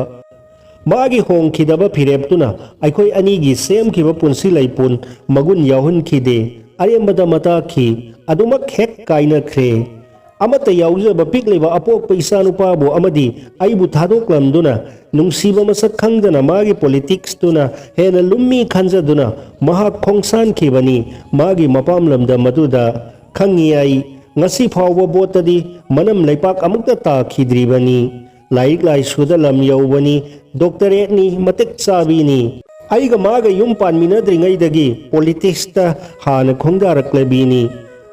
ꯃꯥꯒꯤ ꯍꯣꯡꯈꯤꯗꯕ ꯐꯤꯔꯦꯞꯇꯨꯅ ꯑꯩꯈꯣꯏ ꯑꯅꯤꯒꯤ ꯁꯦꯝꯈꯤꯕ ꯄꯨꯟꯁꯤ ꯂꯩꯄꯨꯟ ꯃꯒꯨꯟ ꯌꯥꯎꯍꯟꯈꯤꯗꯦ꯫ ꯑꯔꯦꯝꯕꯗ ꯃꯇꯥꯛꯈꯤ꯫ ꯑꯗꯨꯃꯛ ꯍꯦꯛ ꯀꯥꯏꯅꯈ꯭ꯔꯦ꯫ ꯑꯃꯠꯇ ꯌꯥꯎꯖꯕ ꯄꯤꯛꯂꯤꯕ ꯑꯄꯣꯛꯄ ꯏꯆꯥꯅꯨꯄꯥꯕꯨ ꯑꯃꯗꯤ ꯑꯩꯕꯨ ꯊꯥꯗꯣꯛꯂꯝꯗꯨꯅ ꯅꯨꯡꯁꯤꯕ ꯃꯁꯛ ꯈꯪꯗꯅ ꯃꯥꯒꯤ ꯄꯣꯂꯤꯇꯤꯛꯁꯇꯨꯅ ꯍꯦꯟꯅ ꯂꯨꯝꯃꯤ ꯈꯟꯖꯗꯨꯅ ꯃꯍꯥꯛ ꯈꯣꯡꯁꯥꯟꯈꯤꯕꯅꯤ꯫ ꯃꯥꯒꯤ ꯃꯄꯥꯝ ꯂꯝꯗꯝ ꯑꯗꯨꯗ ꯈꯪꯉꯤ ꯑꯩ꯫ ꯉꯁꯤ ꯐꯥꯎꯕ ꯚꯣꯠꯇꯗꯤ ꯃꯅꯝ ꯂꯩꯄꯥꯛ ꯑꯃꯨꯛꯇ ꯇꯥꯈꯤꯗ꯭ꯔꯤꯕꯅꯤ꯫ ꯂꯥꯏꯔꯤꯛ ꯂꯥꯏꯁꯨꯗ ꯂꯝ ꯌꯧꯕꯅꯤ, ꯗꯣꯛꯇꯔꯦꯠꯅꯤ, ꯃꯇꯤꯛ ꯆꯥꯕꯤꯅꯤ꯫ ꯑꯩꯒ ꯃꯥꯒ ꯌꯨꯝ ꯄꯥꯟꯃꯤꯟꯅꯗ꯭ꯔꯤꯉꯩꯗꯒꯤ ꯄꯣꯂꯤꯇꯤꯛꯁꯇ ꯍꯥꯟꯅ ꯈꯣꯡꯗꯥꯔꯛꯂꯕꯤꯅꯤ꯫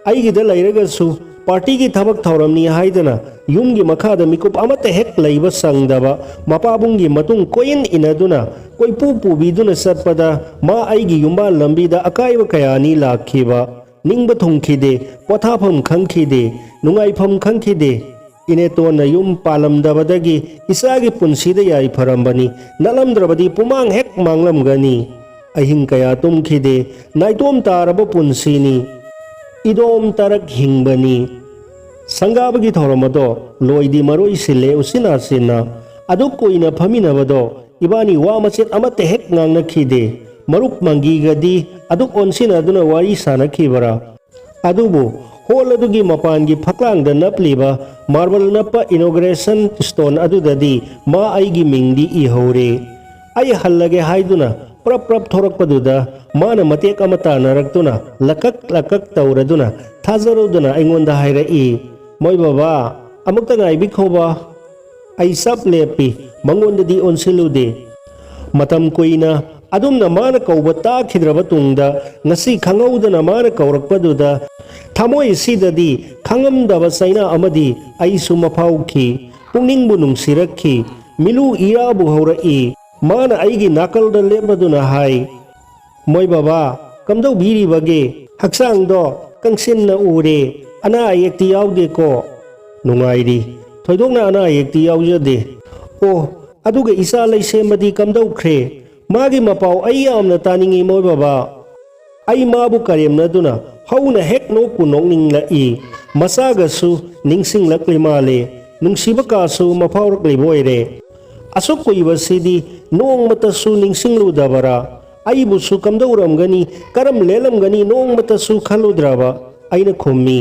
ꯑꯩꯒꯤꯗ ꯂꯩꯔꯒꯁꯨ ꯄꯥꯔꯇꯤꯒꯤ ꯊꯕꯛ ꯊꯧꯔꯝꯅꯤ ꯍꯥꯏꯗꯅ ꯌꯨꯝꯒꯤ ꯃꯈꯥꯗ ꯃꯤꯀꯨꯞ ꯑꯃꯠꯇ ꯍꯦꯛ ꯂꯩꯕ ꯁꯪꯗꯕ, ꯃꯄꯥꯕꯨꯡꯒꯤ ꯃꯇꯨꯡ ꯀꯣꯏꯏꯟ ꯏꯟꯅꯗꯨꯅ, ꯀꯣꯏꯄꯨ ꯄꯨꯕꯤꯗꯨꯅ ꯆꯠꯄꯗ ꯃꯥ ꯑꯩꯒꯤ ꯌꯨꯝꯕꯥꯜ ꯂꯝꯕꯤꯗ ꯑꯀꯥꯏꯕ ꯀꯌꯥꯅꯤ ꯂꯥꯛꯈꯤꯕ꯫ ꯅꯤꯡꯕ ꯊꯨꯡꯈꯤꯗꯦ, ꯄꯣꯊꯥꯐꯝ ꯈꯪꯈꯤꯗꯦ, ꯅꯨꯡꯉꯥꯏꯐꯝ ꯈꯪꯈꯤꯗꯦ꯫ ꯏꯅꯦꯇꯣꯟꯅ ꯌꯨꯝ ꯄꯥꯜꯂꯝꯗꯕꯗꯒꯤ ꯏꯆꯥꯒꯤ ꯄꯨꯟꯁꯤꯗ ꯌꯥꯏꯐꯔꯝꯕꯅꯤ꯫ ꯅꯠꯂꯝꯗ꯭ꯔꯕꯗꯤ ꯄꯨꯃꯥꯡ ꯍꯦꯛ ꯃꯥꯡꯂꯝꯒꯅꯤ꯫ ꯑꯍꯤꯡ ꯀꯌꯥ ꯇꯨꯝꯈꯤꯗꯦ꯫ ꯅꯥꯏꯇꯣꯝ ꯇꯥꯔꯕ ꯄꯨꯟꯁꯤꯅꯤ꯫ ꯏꯗꯣꯝ ꯇꯔꯛ ꯍꯤꯡꯕꯅꯤ꯫ ꯁꯪꯒꯥꯕꯒꯤ ꯊꯧꯔꯝ ꯑꯗꯣ ꯂꯣꯏꯗꯤ ꯃꯔꯣꯏ ꯁꯤꯜꯂꯦ ꯎꯆꯤꯟ ꯅꯥꯆꯤꯟꯅ꯫ ꯑꯗꯨꯛ ꯀꯨꯏꯅ ꯐꯝꯃꯤꯟꯅꯕꯗꯣ ꯏꯕꯥꯅꯤ ꯋꯥ ꯃꯆꯦꯠ ꯑꯃꯠꯇ ꯍꯦꯛ ꯉꯥꯡꯅꯈꯤꯗꯦ꯫ ꯃꯔꯨꯞ ꯃꯪꯒꯤꯒꯗꯤ ꯑꯗꯨꯛ ꯑꯣꯟꯁꯤꯟꯅꯗꯨꯅ ꯋꯥꯔꯤ ꯁꯥꯅꯈꯤꯕꯔꯥ? ꯑꯗꯨꯕꯨ ꯍꯣꯜ ꯑꯗꯨꯒꯤ ꯃꯄꯥꯟꯒꯤ ꯐꯛꯂꯥꯡꯗ ꯅꯞꯂꯤꯕ ꯃꯥꯔꯕꯜ ꯅꯞꯄ ꯏꯅꯣꯒ꯭ꯔꯦꯁꯟ ꯁ꯭ꯇꯣꯟ ꯑꯗꯨꯗꯗꯤ ꯃꯥ ꯑꯩꯒꯤ ꯃꯤꯡꯗꯤ ꯏꯍꯧꯔꯦ꯫ ꯑꯩ ꯍꯜꯂꯒꯦ ꯍꯥꯏꯗꯨꯅ ꯄ꯭ꯔꯞ ꯄ꯭ꯔꯞ ꯊꯣꯔꯛꯄꯗꯨꯗ ꯃꯥꯅ ꯃꯇꯦꯛ ꯑꯃ ꯇꯥꯟꯅꯔꯛꯇꯨꯅ ꯂꯀꯛ ꯂꯀꯛ ꯇꯧꯔꯗꯨꯅ ꯊꯥꯖꯔꯨꯗꯅ ꯑꯩꯉꯣꯟꯗ ꯍꯥꯏꯔꯛꯏ, "ꯃꯣꯏ ꯕꯕꯥ, ꯑꯃꯨꯛꯇ ꯉꯥꯏꯕꯤꯈꯣꯕ꯫" ꯑꯩ ꯆꯞ ꯂꯦꯞꯄꯤ, ꯃꯉꯣꯟꯗꯗꯤ ꯑꯣꯟꯁꯤꯜꯂꯨꯗꯦ꯫ ꯃꯇꯝ ꯀꯨꯏꯅ ꯑꯗꯨꯝꯅ ꯃꯥꯅ ꯀꯧꯕ ꯇꯥꯈꯤꯗ꯭ꯔꯕ ꯇꯨꯡꯗ ꯉꯁꯤ ꯈꯪꯍꯧꯗꯅ ꯃꯥꯅ ꯀꯧꯔꯛꯄꯗꯨꯗ ꯊꯃꯣꯏꯁꯤꯗꯗꯤ ꯈꯪꯉꯝꯗꯕ ꯆꯩꯅꯥ ꯑꯃꯗꯤ ꯑꯩꯁꯨ ꯃꯐꯥꯎꯈꯤ꯫ ꯄꯨꯛꯅꯤꯡꯕꯨ ꯅꯨꯡꯁꯤꯔꯛꯈꯤ꯫ ꯃꯤꯂꯨ ꯏꯔꯥꯕꯨ ꯍꯧꯔꯛꯏ꯫ ꯃꯥꯅ ꯑꯩꯒꯤ ꯅꯥꯀꯜꯗ ꯂꯦꯞꯂꯗꯨꯅ ꯍꯥꯏ, "ꯃꯣꯏ ꯕꯕꯥ, ꯀꯝꯗꯧꯕꯤꯔꯤꯕꯒꯦ? ꯍꯛꯆꯥꯡꯗꯣ ꯀꯪꯁꯤꯟꯅ ꯎꯔꯦ꯫ ꯑꯅꯥ ꯑꯌꯦꯛꯇꯤ ꯌꯥꯎꯗꯦꯀꯣ?" "ꯅꯨꯡꯉꯥꯏꯔꯤ꯫ ꯊꯣꯏꯗꯣꯛꯅ ꯑꯅꯥ ꯑꯌꯦꯛꯇꯤ ꯌꯥꯎꯖꯗꯦ꯫" "ꯑꯣ, ꯑꯗꯨꯒ ꯏꯆꯥ ꯂꯩꯁꯦꯝꯕꯗꯤ ꯀꯝꯗꯧꯈ꯭ꯔꯦ? ꯃꯥꯒꯤ ꯃꯄꯥꯎ ꯑꯩ ꯌꯥꯝꯅ ꯇꯥꯅꯤꯡꯏ, ꯃꯣꯏ ꯕꯕꯥ꯫" ꯑꯩ ꯃꯥꯕꯨ ꯀꯔꯦꯝꯅꯗꯨꯅ ꯍꯧꯅ ꯍꯦꯛ ꯅꯣꯛꯄꯨ ꯅꯣꯛꯅꯤꯡꯂꯛꯏ꯫ ꯃꯆꯥꯒꯁꯨ ꯅꯤꯡꯁꯤꯡꯂꯛꯂꯤ ꯃꯥꯜꯂꯦ꯫ ꯅꯨꯡꯁꯤꯕ ꯀꯥꯁꯨ ꯃꯐꯥꯎꯔꯛꯂꯤꯕ ꯑꯣꯏꯔꯦ꯫ "ꯑꯁꯨꯛ ꯀꯨꯏꯕꯁꯤꯗꯤ ꯅꯣꯡꯃꯇꯁꯨ ꯅꯤꯡꯁꯤꯡꯂꯨꯗꯕꯔꯥ? ꯑꯩꯕꯨꯁꯨ ꯀꯝꯗꯧꯔꯝꯒꯅꯤ, ꯀꯔꯝ ꯂꯦꯜꯂꯝꯒꯅꯤ ꯅꯣꯡꯃꯇꯁꯨ ꯈꯜꯂꯨꯗ꯭ꯔꯕ?" ꯑꯩꯅ ꯈꯨꯝꯃꯤ꯫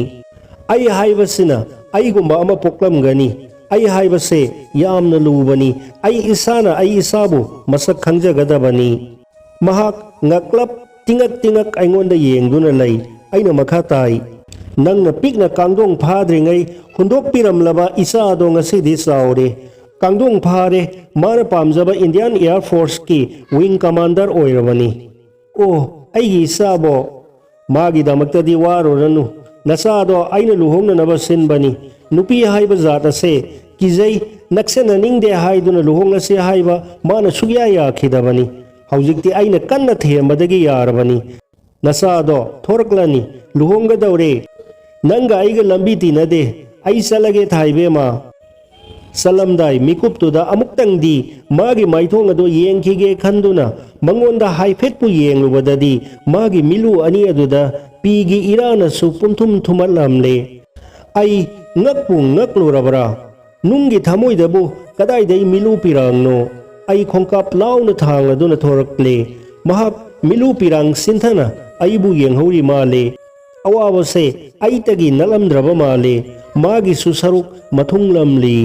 "ꯑꯩ ꯍꯥꯏꯕꯁꯤꯅ ꯑꯩꯒꯨꯝꯕ ꯑꯃ ꯄꯣꯛꯂꯝꯒꯅꯤ꯫ ꯑꯩ ꯍꯥꯏꯕꯁꯦ ꯌꯥꯝꯅ ꯂꯨꯕꯅꯤ꯫ ꯑꯩ ꯏꯁꯥꯅ ꯑꯩ ꯏꯁꯥꯕꯨ ꯃꯁꯛ ꯈꯪꯖꯒꯗꯕꯅꯤ꯫" ꯃꯍꯥꯛ ꯉꯛꯂꯞ ꯇꯤꯉꯛ ꯇꯤꯉꯛ ꯑꯩꯉꯣꯟꯗ ꯌꯦꯡꯗꯨꯅ ꯂꯩ꯫ ꯑꯩꯅ ꯃꯈꯥ ꯇꯥꯏ, "ꯅꯪꯅ ꯄꯤꯛꯅ ꯀꯥꯡꯗꯣꯡ ꯐꯥꯗ꯭ꯔꯤꯉꯩ ꯍꯨꯟꯗꯣꯛꯄꯤꯔꯝꯂꯕ ꯏꯆꯥ ꯑꯗꯣ ꯉꯁꯤꯗꯤ ꯆꯥꯎꯔꯦ꯫ ꯀꯥꯡꯗꯣꯡ ꯐꯥꯔꯦ, ꯃꯥꯅ ꯄꯥꯝꯖꯕ ꯏꯟꯗꯤꯌꯥꯟ ꯑꯦꯌꯔ ꯐꯣꯔꯁꯀꯤ ꯋꯤꯡ ꯀꯃꯥꯟꯗꯔ ꯑꯣꯏꯔꯕꯅꯤ꯫" "ꯑꯣ, ꯑꯩꯒꯤ ꯏꯆꯥꯕꯣ, ꯃꯥꯒꯤꯗꯃꯛꯇꯗꯤ ꯋꯥꯔꯨꯔꯅꯨ꯫ "ꯅꯆꯥꯗꯣ ꯑꯩꯅ ꯂꯨꯍꯣꯡꯅꯅꯕ ꯁꯤꯟꯕꯅꯤ꯫ ꯅꯨꯄꯤ ꯍꯥꯏꯕ ꯖꯥꯠ ꯑꯁꯦ ꯀꯤꯖꯩ, ꯅꯛꯁꯟꯅꯅꯤꯡꯗꯦ ꯍꯥꯏꯗꯨꯅ ꯂꯨꯍꯣꯡꯂꯁꯤ ꯍꯥꯏꯕ ꯃꯥꯅ ꯁꯨꯛꯌꯥ ꯌꯥꯈꯤꯗꯕꯅꯤ꯫ ꯍꯧꯖꯤꯛꯇꯤ ꯑꯩꯅ ꯀꯟꯅ ꯊꯦꯝꯕꯗꯒꯤ ꯌꯥꯔꯕꯅꯤ꯫ ꯅꯆꯥꯗꯣ ꯊꯣꯔꯛꯂꯅꯤ, ꯂꯨꯍꯣꯡꯒꯗꯧꯔꯦ꯫ ꯅꯪꯒ ꯑꯩꯒ ꯂꯝꯕꯤ ꯇꯤꯟꯅꯗꯦ꯫ ꯑꯩ ꯆꯠꯂꯒꯦ ꯊꯥꯏꯕꯦꯝꯃ꯫" ꯆꯠꯂꯝꯗꯥꯏ ꯃꯤꯀꯨꯞꯇꯨꯗ ꯑꯃꯨꯛꯇꯪꯗꯤ ꯃꯥꯒꯤ ꯃꯥꯏꯊꯣꯡ ꯑꯗꯨ ꯌꯦꯡꯈꯤꯒꯦ ꯈꯟꯗꯨꯅ ꯃꯉꯣꯟꯗ ꯍꯥꯏꯐꯦꯠꯄꯨ ꯌꯦꯡꯂꯨꯕꯗꯗꯤ ꯃꯥꯒꯤ ꯃꯤꯠꯂꯨ ꯑꯅꯤ ꯑꯗꯨꯗ ꯄꯤꯒꯤ ꯏꯔꯥꯅꯁꯨ ꯄꯨꯝꯊꯨꯝ ꯊꯨꯝꯍꯠꯂꯝꯂꯦ꯫ ꯑꯩ ꯉꯛꯄꯨ ꯉꯛꯂꯨꯔꯕ꯭ꯔꯥ? ꯅꯨꯡꯒꯤ ꯊꯃꯣꯏꯗꯕꯨ ꯀꯗꯥꯏꯗꯩ ꯃꯤꯂꯨ ꯄꯤꯔꯥꯡꯅꯣ? ꯑꯩ ꯈꯣꯡꯀꯥꯞ ꯂꯥꯎꯅ ꯊꯥꯡꯂꯗꯨꯅ ꯊꯣꯔꯛꯂꯦ꯫ ꯃꯍꯥꯛ ꯃꯤꯂꯨ ꯄꯤꯔꯥꯡ ꯁꯤꯟꯊꯅ ꯑꯩꯕꯨ ꯌꯦꯡꯍꯧꯔꯤ ꯃꯥꯜꯂꯦ꯫ ꯑꯋꯥꯕꯁꯦ ꯑꯩꯇꯒꯤ ꯅꯠꯂꯝꯗ꯭ꯔꯕ ꯃꯥꯜꯂꯦ꯫ ꯃꯥꯒꯤꯁꯨ ꯁꯔꯨꯛ ꯃꯊꯨꯡꯂꯝꯂꯤ꯫